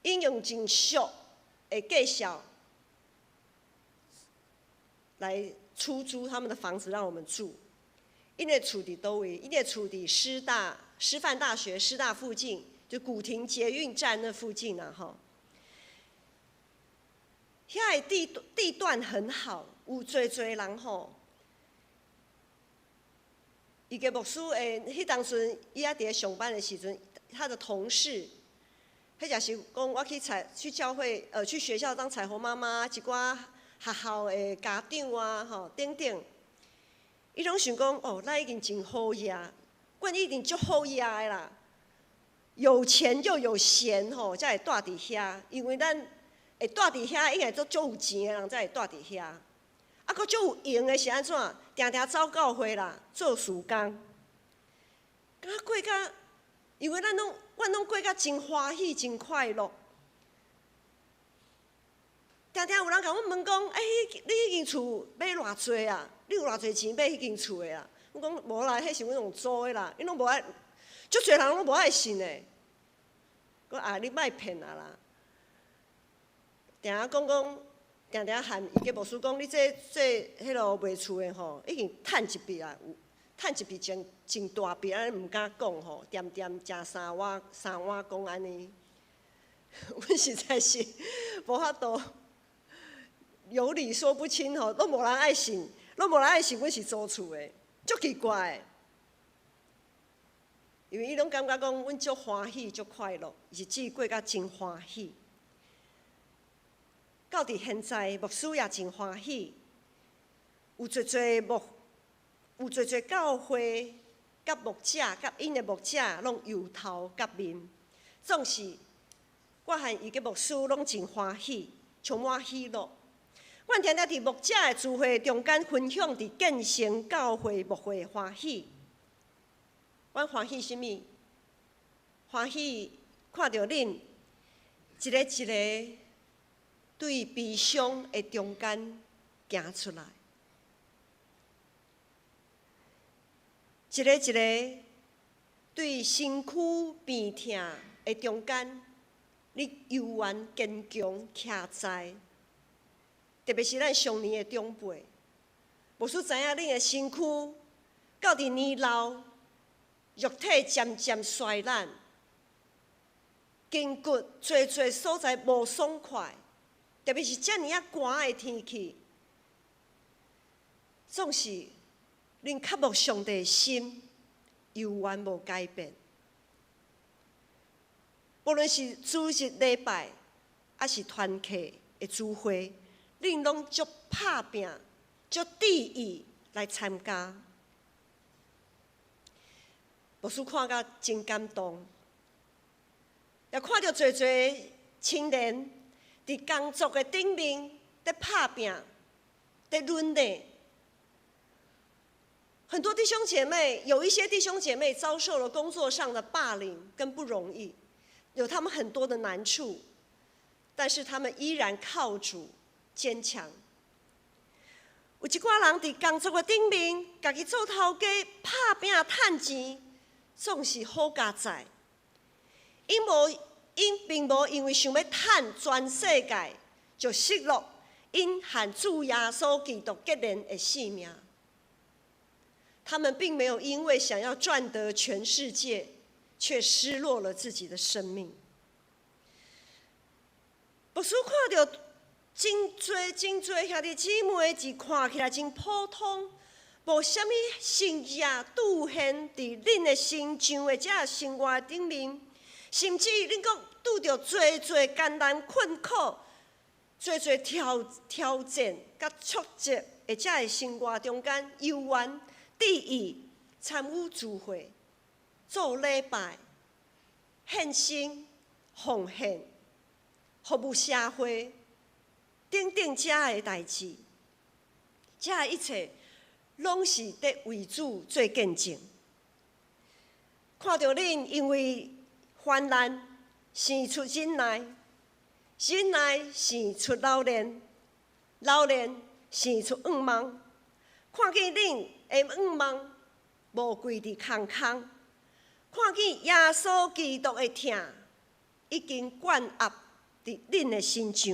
𪜶用真俗的價數來出租他們的房子讓我們住。𪜶的厝佇佗位？𪜶的厝佇師大師範大學師大附近，就古亭捷運站那附近啊，吼。遐个地段很好，有濟濟人吼。伊个牧師的彼當陣，伊猶佇咧上班的時陣，他的同事，彼就是講我去彩去教會，去學校當彩虹媽媽，一寡學校的家長啊，吼等等，伊攏想講哦，咱已經真好額，阮已經足好額的啦，有錢又有閒吼，才會蹛佇遐，因為咱會蹛佇遐，應該都足有錢的人才會蹛佇遐。啊，閣足有閒的是按怎？定定走教會啦，做事工，敢若過甲因為咱攏過甲真歡喜、真快樂。定定有人共阮問講：欸，你彼間厝買偌濟啊？你有偌濟錢買彼間厝的啊？阮講無啦，彼是阮用租的啦。𪜶攏無愛，足濟人攏無愛信的。講啊，你莫騙啊啦！定定講講，定定喊伊個牧師講，你這彼落賣厝的吼，已經趁一筆啊，有趁一筆真真大筆，按呢毋敢講吼，恬恬食三碗三碗公按呢。阮實在是無法度，有理說不清吼，攏無人愛信，攏無人愛信阮是租厝的，足奇怪的。因為伊攏感覺講，阮足歡喜、足快樂，日子過甲真歡喜。到佇現在，牧師也真歡喜，有濟濟教會佮牧者、佮𪜶的牧者，攏由頭佮面，總是我和伊個牧師攏真歡喜，充滿喜樂。阮定定佇牧者的聚會中間分享佇建成教會牧會的歡喜。阮歡喜啥物？歡喜看著恁一个一个對悲傷的中間行出來，一个一个對身軀病痛的中間，你猶原堅強徛在。特別是咱上年的長輩，牧師知影恁的身軀到佇年老，肉體漸漸衰爛，筋骨濟濟所在無爽快，特別是遮爾仔寒的天氣，總是恁渴慕上帝的心猶原無改變。無論是主日禮拜，抑是團契的聚會，恁攏足拍拚、足志意來參加。牧師看甲真感動，也看著濟濟青年佇工作的頂面佇拍拚、佇忍耐。很多弟兄姐妹，有一些弟兄姐妹遭受了工作上的霸凌跟不容易，有他們很多的難處，但是他們依然靠主堅強。有一寡人佇工作的頂面，家己做頭家，拍拚趁錢，總是好佳哉。𪜶並無因為想欲趁全世界，就失落𪜶和主耶穌基督結連的性命。他們並沒有因為想要賺得全世界，卻失落了自己的生命。牧師看著真濟真濟兄弟姊妹，是看起來真普通，無啥物神跡出現佇恁的身上的這生活頂面，甚至恁閣拄著濟濟艱難困苦、濟濟挑戰佮挫折的這个生活中間，猶原志意參與聚會、做禮拜、獻身、奉獻、服務社會等等這个代誌，這一切攏是佇為主做見證。看著恁因為患難生出忍耐，忍耐生出老練，老練生出向望。看見恁的向望無歸佇空空，看見耶穌基督的疼已經灌壓佇恁的身上，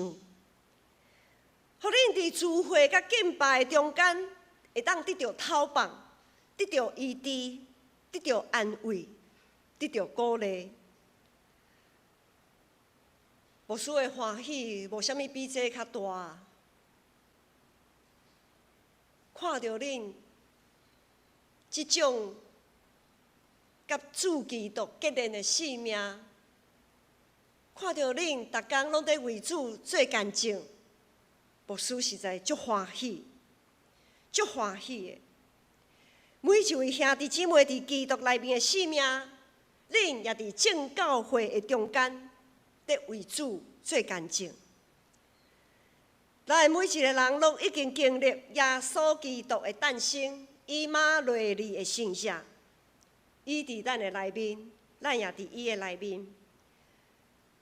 予恁佇聚會佮敬拜中間，會當得著透放，得著醫治，得著安慰，得著鼓勵。牧師的歡喜，無啥物比這較大。看著恁這種佮主基督結連的生命，看著恁逐工攏佇為主做見證，牧師實在足歡喜，足歡喜的。每一位兄弟姊妹佇基督內面的生命，恁也佇眾教會的中間，佇為主做見證。咱每一個人攏已經經歷耶穌基督的誕生，以馬內利的神跡，伊佇咱的內面，咱也佇伊的內面。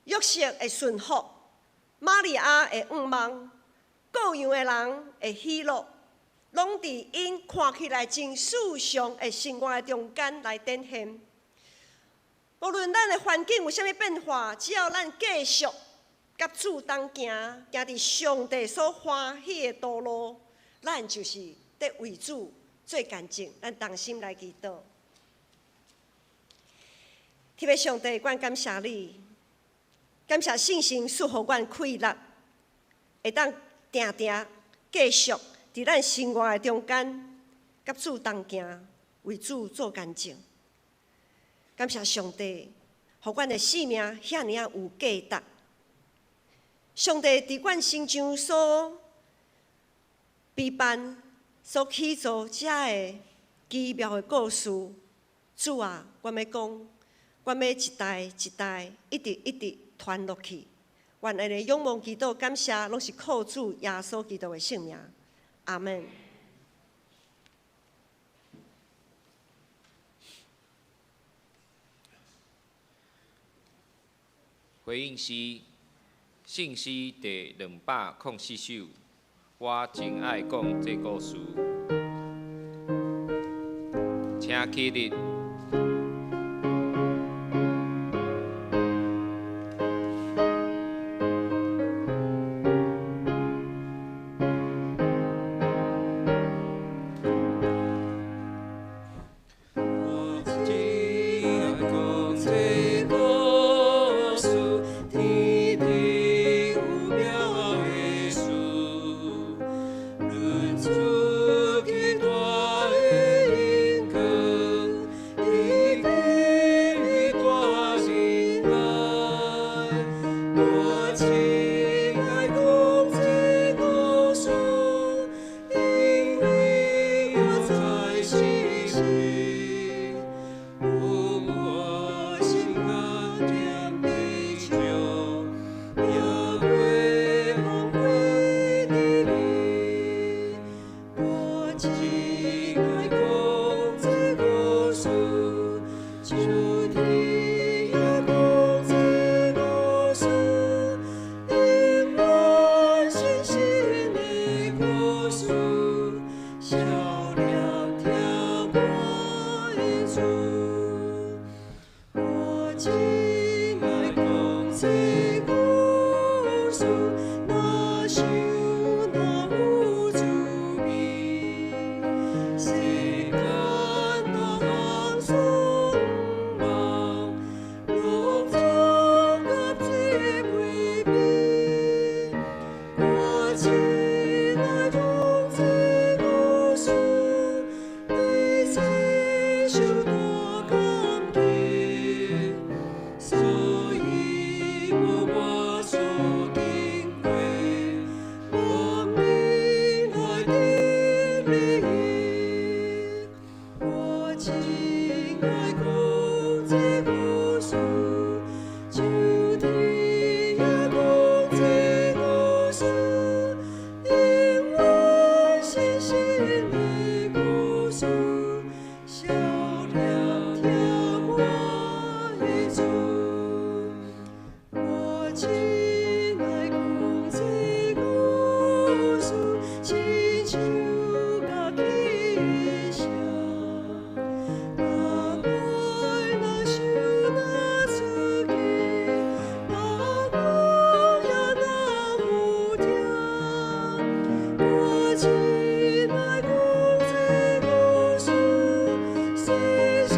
約瑟會順服，瑪利亞的願望，羔羊的人的喜樂，攏佇𪜶看起來真世常的生活的中間來展現。無論咱的環境有啥物變化，只要咱繼續佮主同行，行佇上帝所歡喜的道路，咱就是佇為主做見證。咱同心來祈禱。天父上帝，阮感謝你，感謝聖神賜予阮氣力，會當定定繼續佇咱生活的中間，佮主同行，為主做見證。感謝上帝，予阮的生命遐爾仔有價值。上帝佇阮身上所備辦、所起做遮个奇妙的故事，主啊，阮欲講，阮欲一代一代一直一直傳落去。阮按呢仰望祈禱感謝，攏是靠主耶穌基督的聖名。阿門。回應詩，聖詩第204首，我真愛講這故事，請起立。我真愛講這故事，天頂有妙的事，論出極大的恩光，伊給大仁愛。我真愛講這故事，因為我在世時，有我心肝踮彼場，也過往過的你。我真愛講這故事，就聽也講這故事，因我信心的故事，笑臉疼我的主。我真愛講這故事，若想若有滋味，世間若通爽夢，攏總佮這袂比。我真愛講這故事，對這受大感激，所以無我所經過，望你來得利益。我真愛講這故事，就聽也講這故事，因我信心的故事，笑臉疼我的主。我真愛講這故事，親像共起聲。若愛若想若出去，若講也若有聽。我真愛講這故事，細心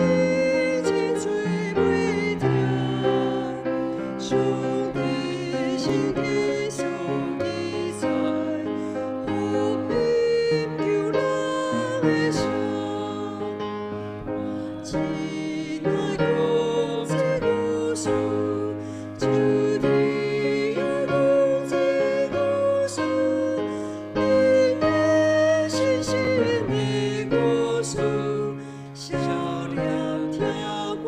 真做袂聽。上帝聖經所記載，福音救人的聲。真愛講這故事，就聽也講這故事，因我信心的故事，笑臉疼我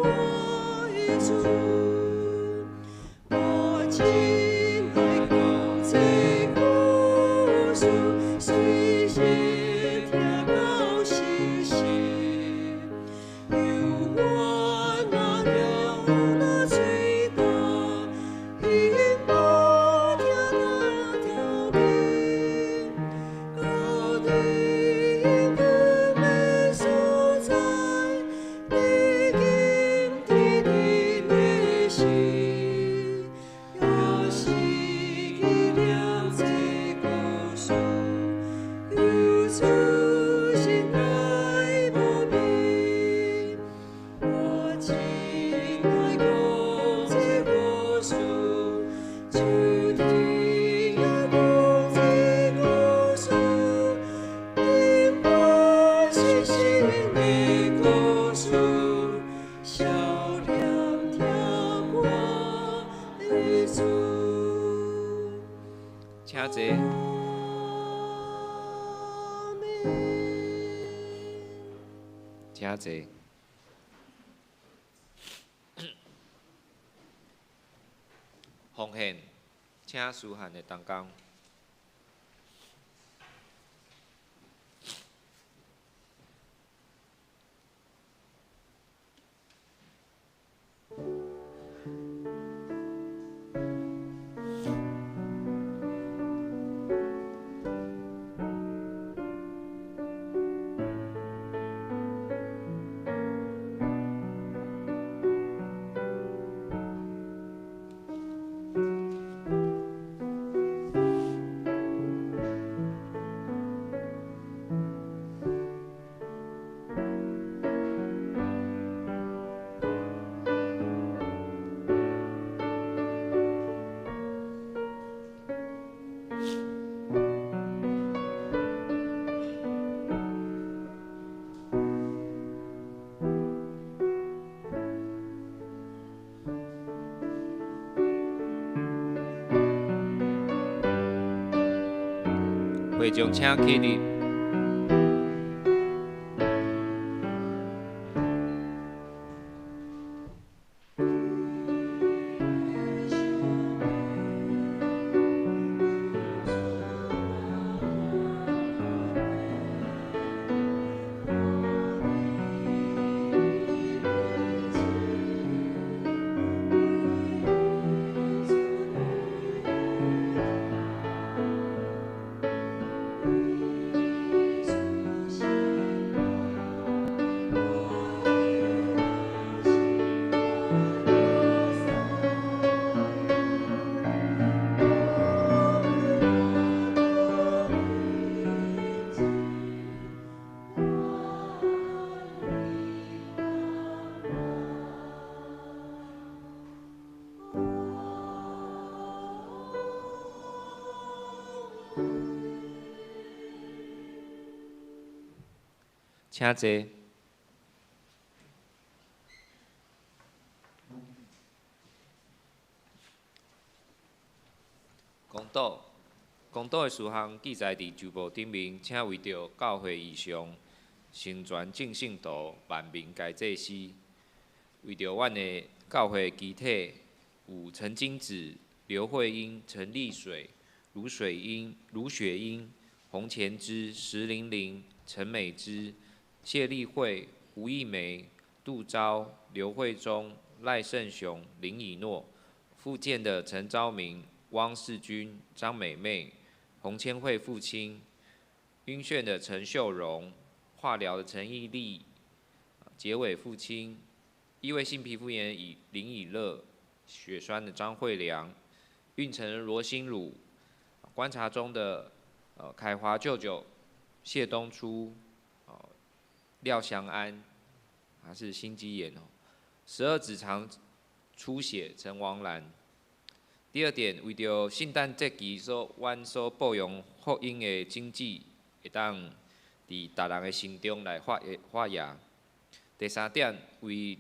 的主。我真愛講這故事，隨時聽到時時，猶原若了請坐。請坐。奉獻，請書漢的同工。会众请起立。請坐。公道，公道的事项记载伫周报顶面，请为著教会异象，成全众圣徒，万民皆祭司。为著阮的教会肢体，有陈金子、刘慧英、陈丽水、卢水英、卢雪英、洪前芝、石玲玲、陈美芝、谢丽慧、胡一梅、杜昭、刘慧忠、赖胜雄、林以诺，复健的陈昭明、汪世军、张美妹、洪千惠父亲，晕眩的陈秀荣，化疗的陈义利，结尾父亲，异位性皮肤炎以林以乐，血栓的张惠良，孕程的罗心汝，观察中的凯华舅舅谢东初，廖祥安，他是心肌炎哦，十二指肠出血陈王兰。第二点，为著圣诞节期所阮所播扬福音的种子，会当伫逐人的心中来发芽。第三点，为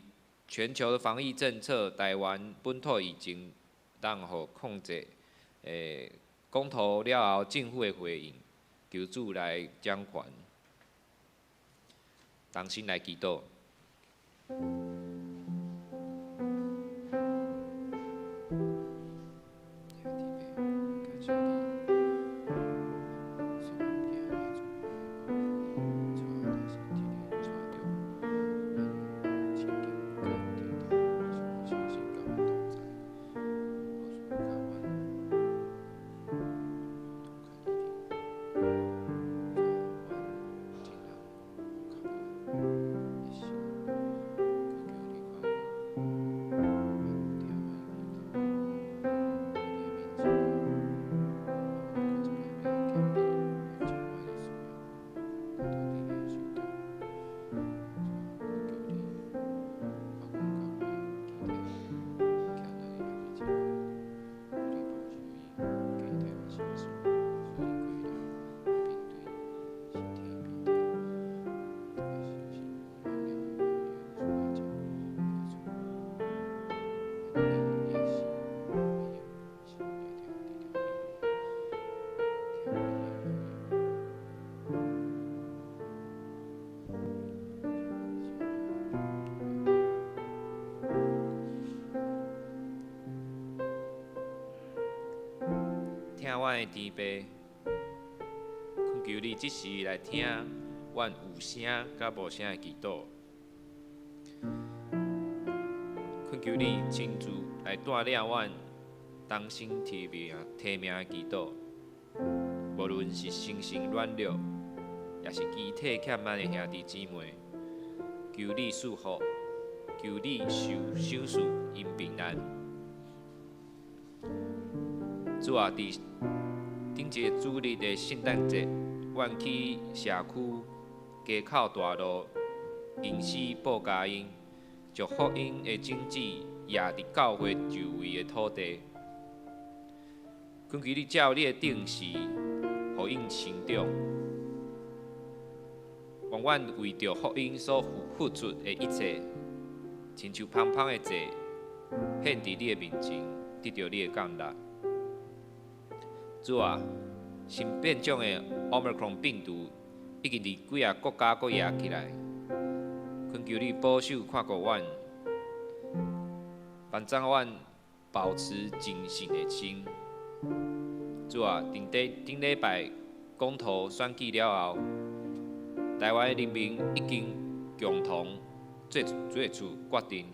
全球的防疫政策，台湾本土疫情当予控制，公投了后，政府的回应，求主来掌权，同心来祈祷。聽阮的天父，懇求你這時來聽阮有聲佮無聲的祈禱。懇求你親自來帶領阮同心提名提名的祈禱，無論是心神軟弱，抑是肢體欠安的兄弟姊妹，求你賜福，求你受賞賜𪜶平安。主啊，佇頂一個主日的聖誕節，阮去社區街口大路認識報佳音，將福音的種子掖佇教會周圍的土地。懇求你照你的定時，予𪜶成長。願阮為著福音所付出的一切，親像芳芳的祭，獻佇你的面前，得著你的悅納。主啊，新變種的 Omicron 病毒已經佇幾个國家閣惹起來，懇求你保守看顧阮，幫助阮保持謹慎的心。主啊，頂底頂禮拜公投選舉了後，台灣人民已經共同做出決定，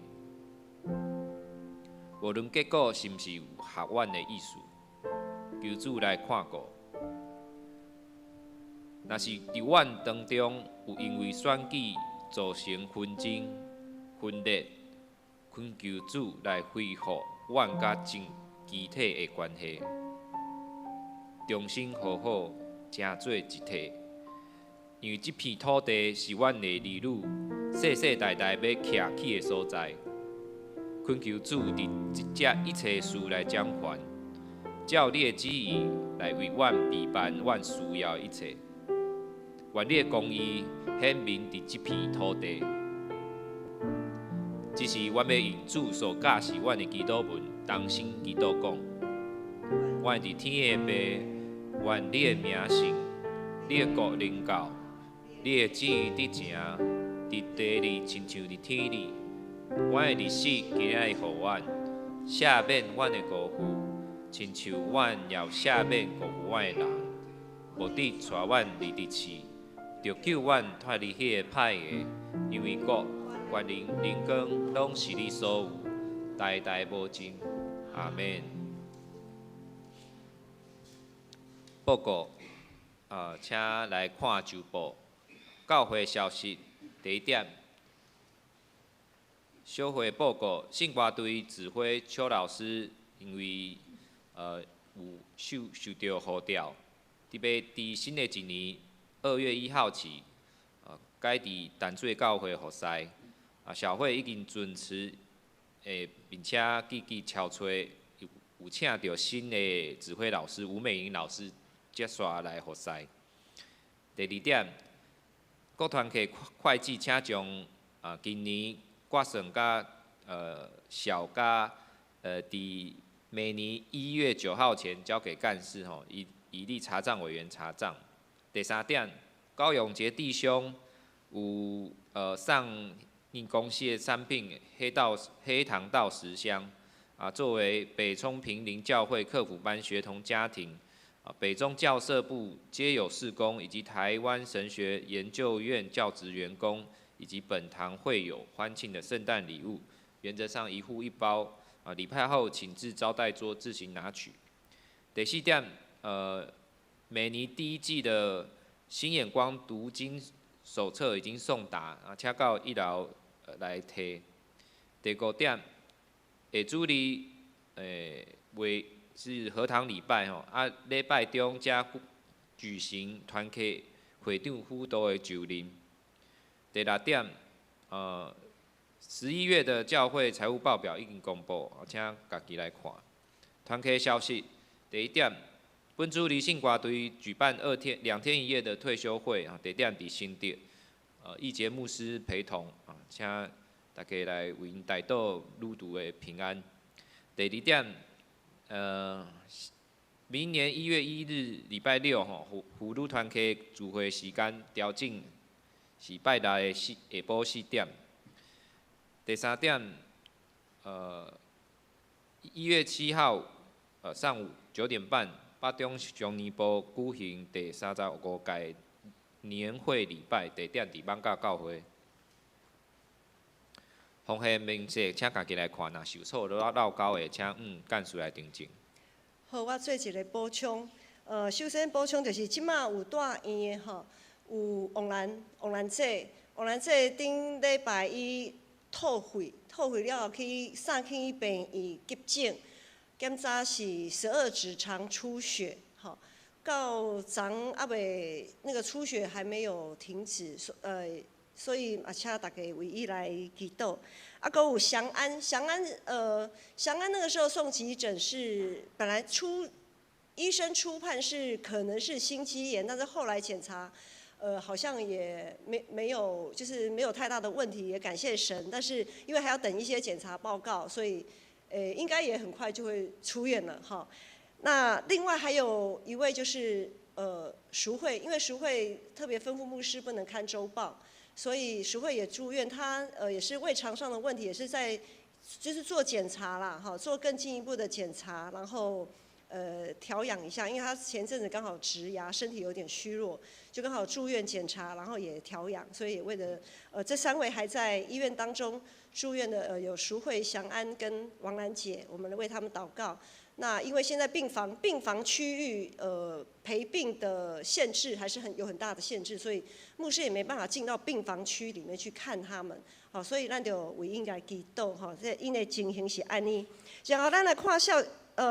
無論結果是毋是有合阮的意思，求主來看顧。若是佇阮當中有因為選舉造成紛爭、分裂，懇求主來恢復阮佮眾肢體的關係，重新和好，成做一體。因為這片土地是阮的兒女世世代代欲徛起的所在。懇求主佇這一切事來掌權，照你的旨意來為阮備辦阮需要的一切。願你的公義顯明佇這片土地。這是阮欲用主所教示阮的祈禱文，同心祈禱講：阮佇天的父，願你的名聖，你的國臨到，你的旨意得成，佇地裡親像佇天裡。阮的日食今仔日予阮，赦免阮的過負，親像阮也有赦免過負阮的人，無得帶阮入佇試，著救阮脫離彼個歹的，因為國、權能、榮光，攏是你所有，代代無盡。阿們。報告，請來看週報。教會消息，第一點，小會報告，聖歌隊指揮邱老師因為有受著呼召，特別佇新的一年2月1號起，改佇淡水教會服侍。啊，小會已經準時，並且積極籌措，有請著新的指揮老師吳美玲老師接續來服侍。第二點，各團契會計請將今年決算佮小佮佇每年1月9號前交給幹事吼，以利查賬委員查賬。第三點，高永傑弟兄有上𪜶公司的產品黑糖豆十箱啊，作為北沖平林教會課輔班學童家庭啊，北中教社部皆有事工，以及台灣神學研究院教職員工以及本堂會友歡慶的聖誕禮物，原則上一戶一包啊，禮拜後請至招待桌自行拿取。第四點，每年第一季的新眼光讀經手冊已經送達啊，請到一樓來提。第五點，下主日為是合堂禮拜吼，啊，禮拜中才舉行團契會長輔導的就任。第六點，11月的教會財務報表已經公布，請家己來看。團契消息，第一點，本主日聖歌隊舉辦2天2天1夜的退修會啊，地點佇新竹，義傑牧師陪同啊，請大家來為𪜶代禱旅途的平安。第二點，明年1月1日禮拜六吼，婦女團契聚會時間調整是拜六的下晡4點。第三點，1月7號，上午9點半，北中常年部举行第35届年会礼拜，地点伫艋舺教会。奉献明细，请家己来看。若受错落漏勾的，请干事来订正。好，我做一个补充。首先补充就是，这马有住院的吼，有王兰、王兰姐、王兰姐顶礼拜伊吐血，吐血了后去送去病院急诊，检查是十二指肠出血，吼，到昨犹未那个出血还没有停止，所以嘛，请大家为伊来祈祷。啊，阁有祥安，祥安，祥安那个时候送急诊是本来出医生初判是可能是心肌炎，但是后来检查，好像也没有，就是没有太大的问题，也感谢神。但是因为还要等一些检查报告，所以，应该也很快就会出院了哈。那另外还有一位就是淑慧，因为淑慧特别吩咐牧师不能看周报。所以淑慧也住院，她也是胃肠上的问题，也是在就是做检查啦，哈，做更进一步的检查，然后调养一下，因为她前阵子刚好植牙，身体有点虚弱，就刚好住院检查，然后也调养，所以也为了这三位还在医院当中住院的有淑慧、祥安跟王兰姐，我们为他们祷告。那因为现在病房区域陪病的限制还是有很大的限制，所以牧师也没办法进到病房区里面去看他们。好，所以咱就为𪜶来祈祷吼，这𪜶的情形是按呢。然后咱来看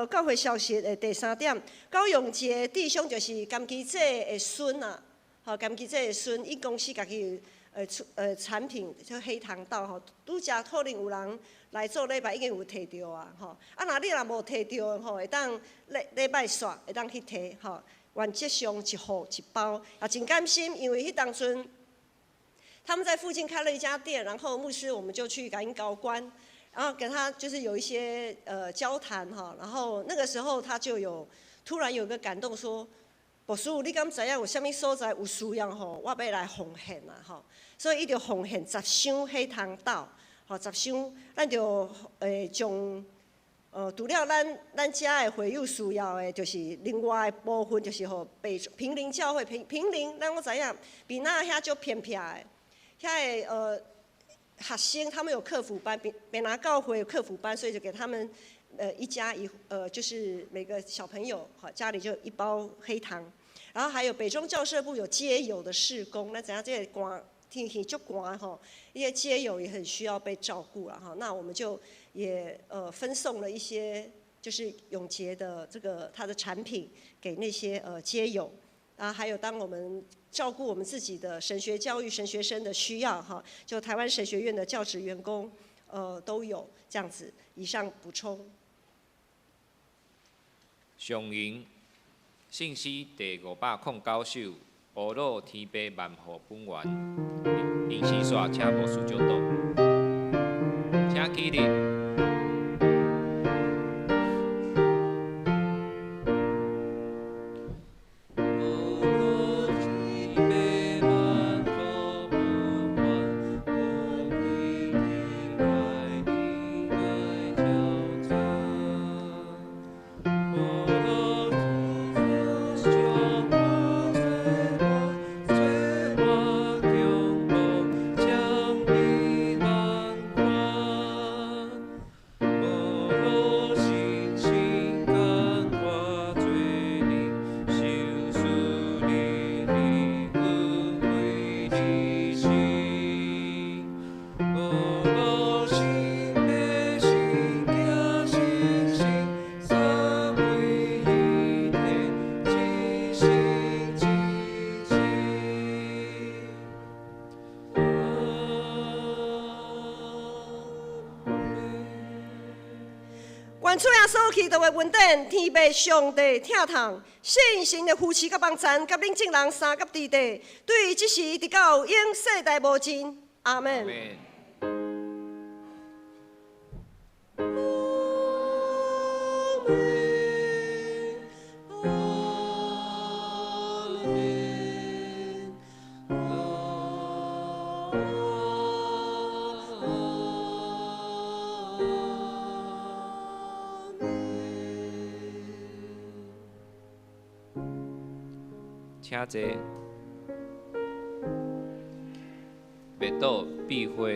教会消息的第三点，高永杰弟兄就是甘基姐的孙啊，吼，甘基姐的孙，伊公司家己出产品叫黑糖豆吼，拄才可能有人来做礼拜已经有提著啊，吼，啊，若你若无提著吼，会当礼礼拜煞会当去提吼，原则上一户一包，也真甘心，因为彼当阵他们在附近开了一家店，然后牧师我们就去共𪜶交关，然后跟他就是有一些交谈哈，然后那个时候他就有突然有个感动说，牧师，你敢知影有啥物所在有需要吼？我欲来奉献啊吼，所以伊就奉献十箱黑糖豆，吼十箱，咱就将除了咱遮的会友需要的，就是另外的部分，就是予北坪林教会坪林，咱拢知影，坪林遐足偏僻的，遐个学生他们有课辅班，坪林教会有课辅班，所以就给他们一家一就是每个小朋友好家里就一包黑糖，然后还有北中教社部有街友的事工，那怎样这个寒天气足寒吼，一些街友也很需要被照顾了哈，那我们就也分送了一些就是永杰的这个他的产品给那些街友。啊，还有当我们照顾我们自己的神学教育、神学生的需要，哈，就台湾神学院的教职员工，都有这样子。以上补充。上银信息第509首，乌鲁天父万户本源，临时煞请牧师祝祷，请起立。愿主耶稣基督的恩典、天父上帝疼痛、圣神的扶持佮帮赞，佮恁众人相佮伫地，对这时直到永世代无尽。阿门。請坐。欲倒必花。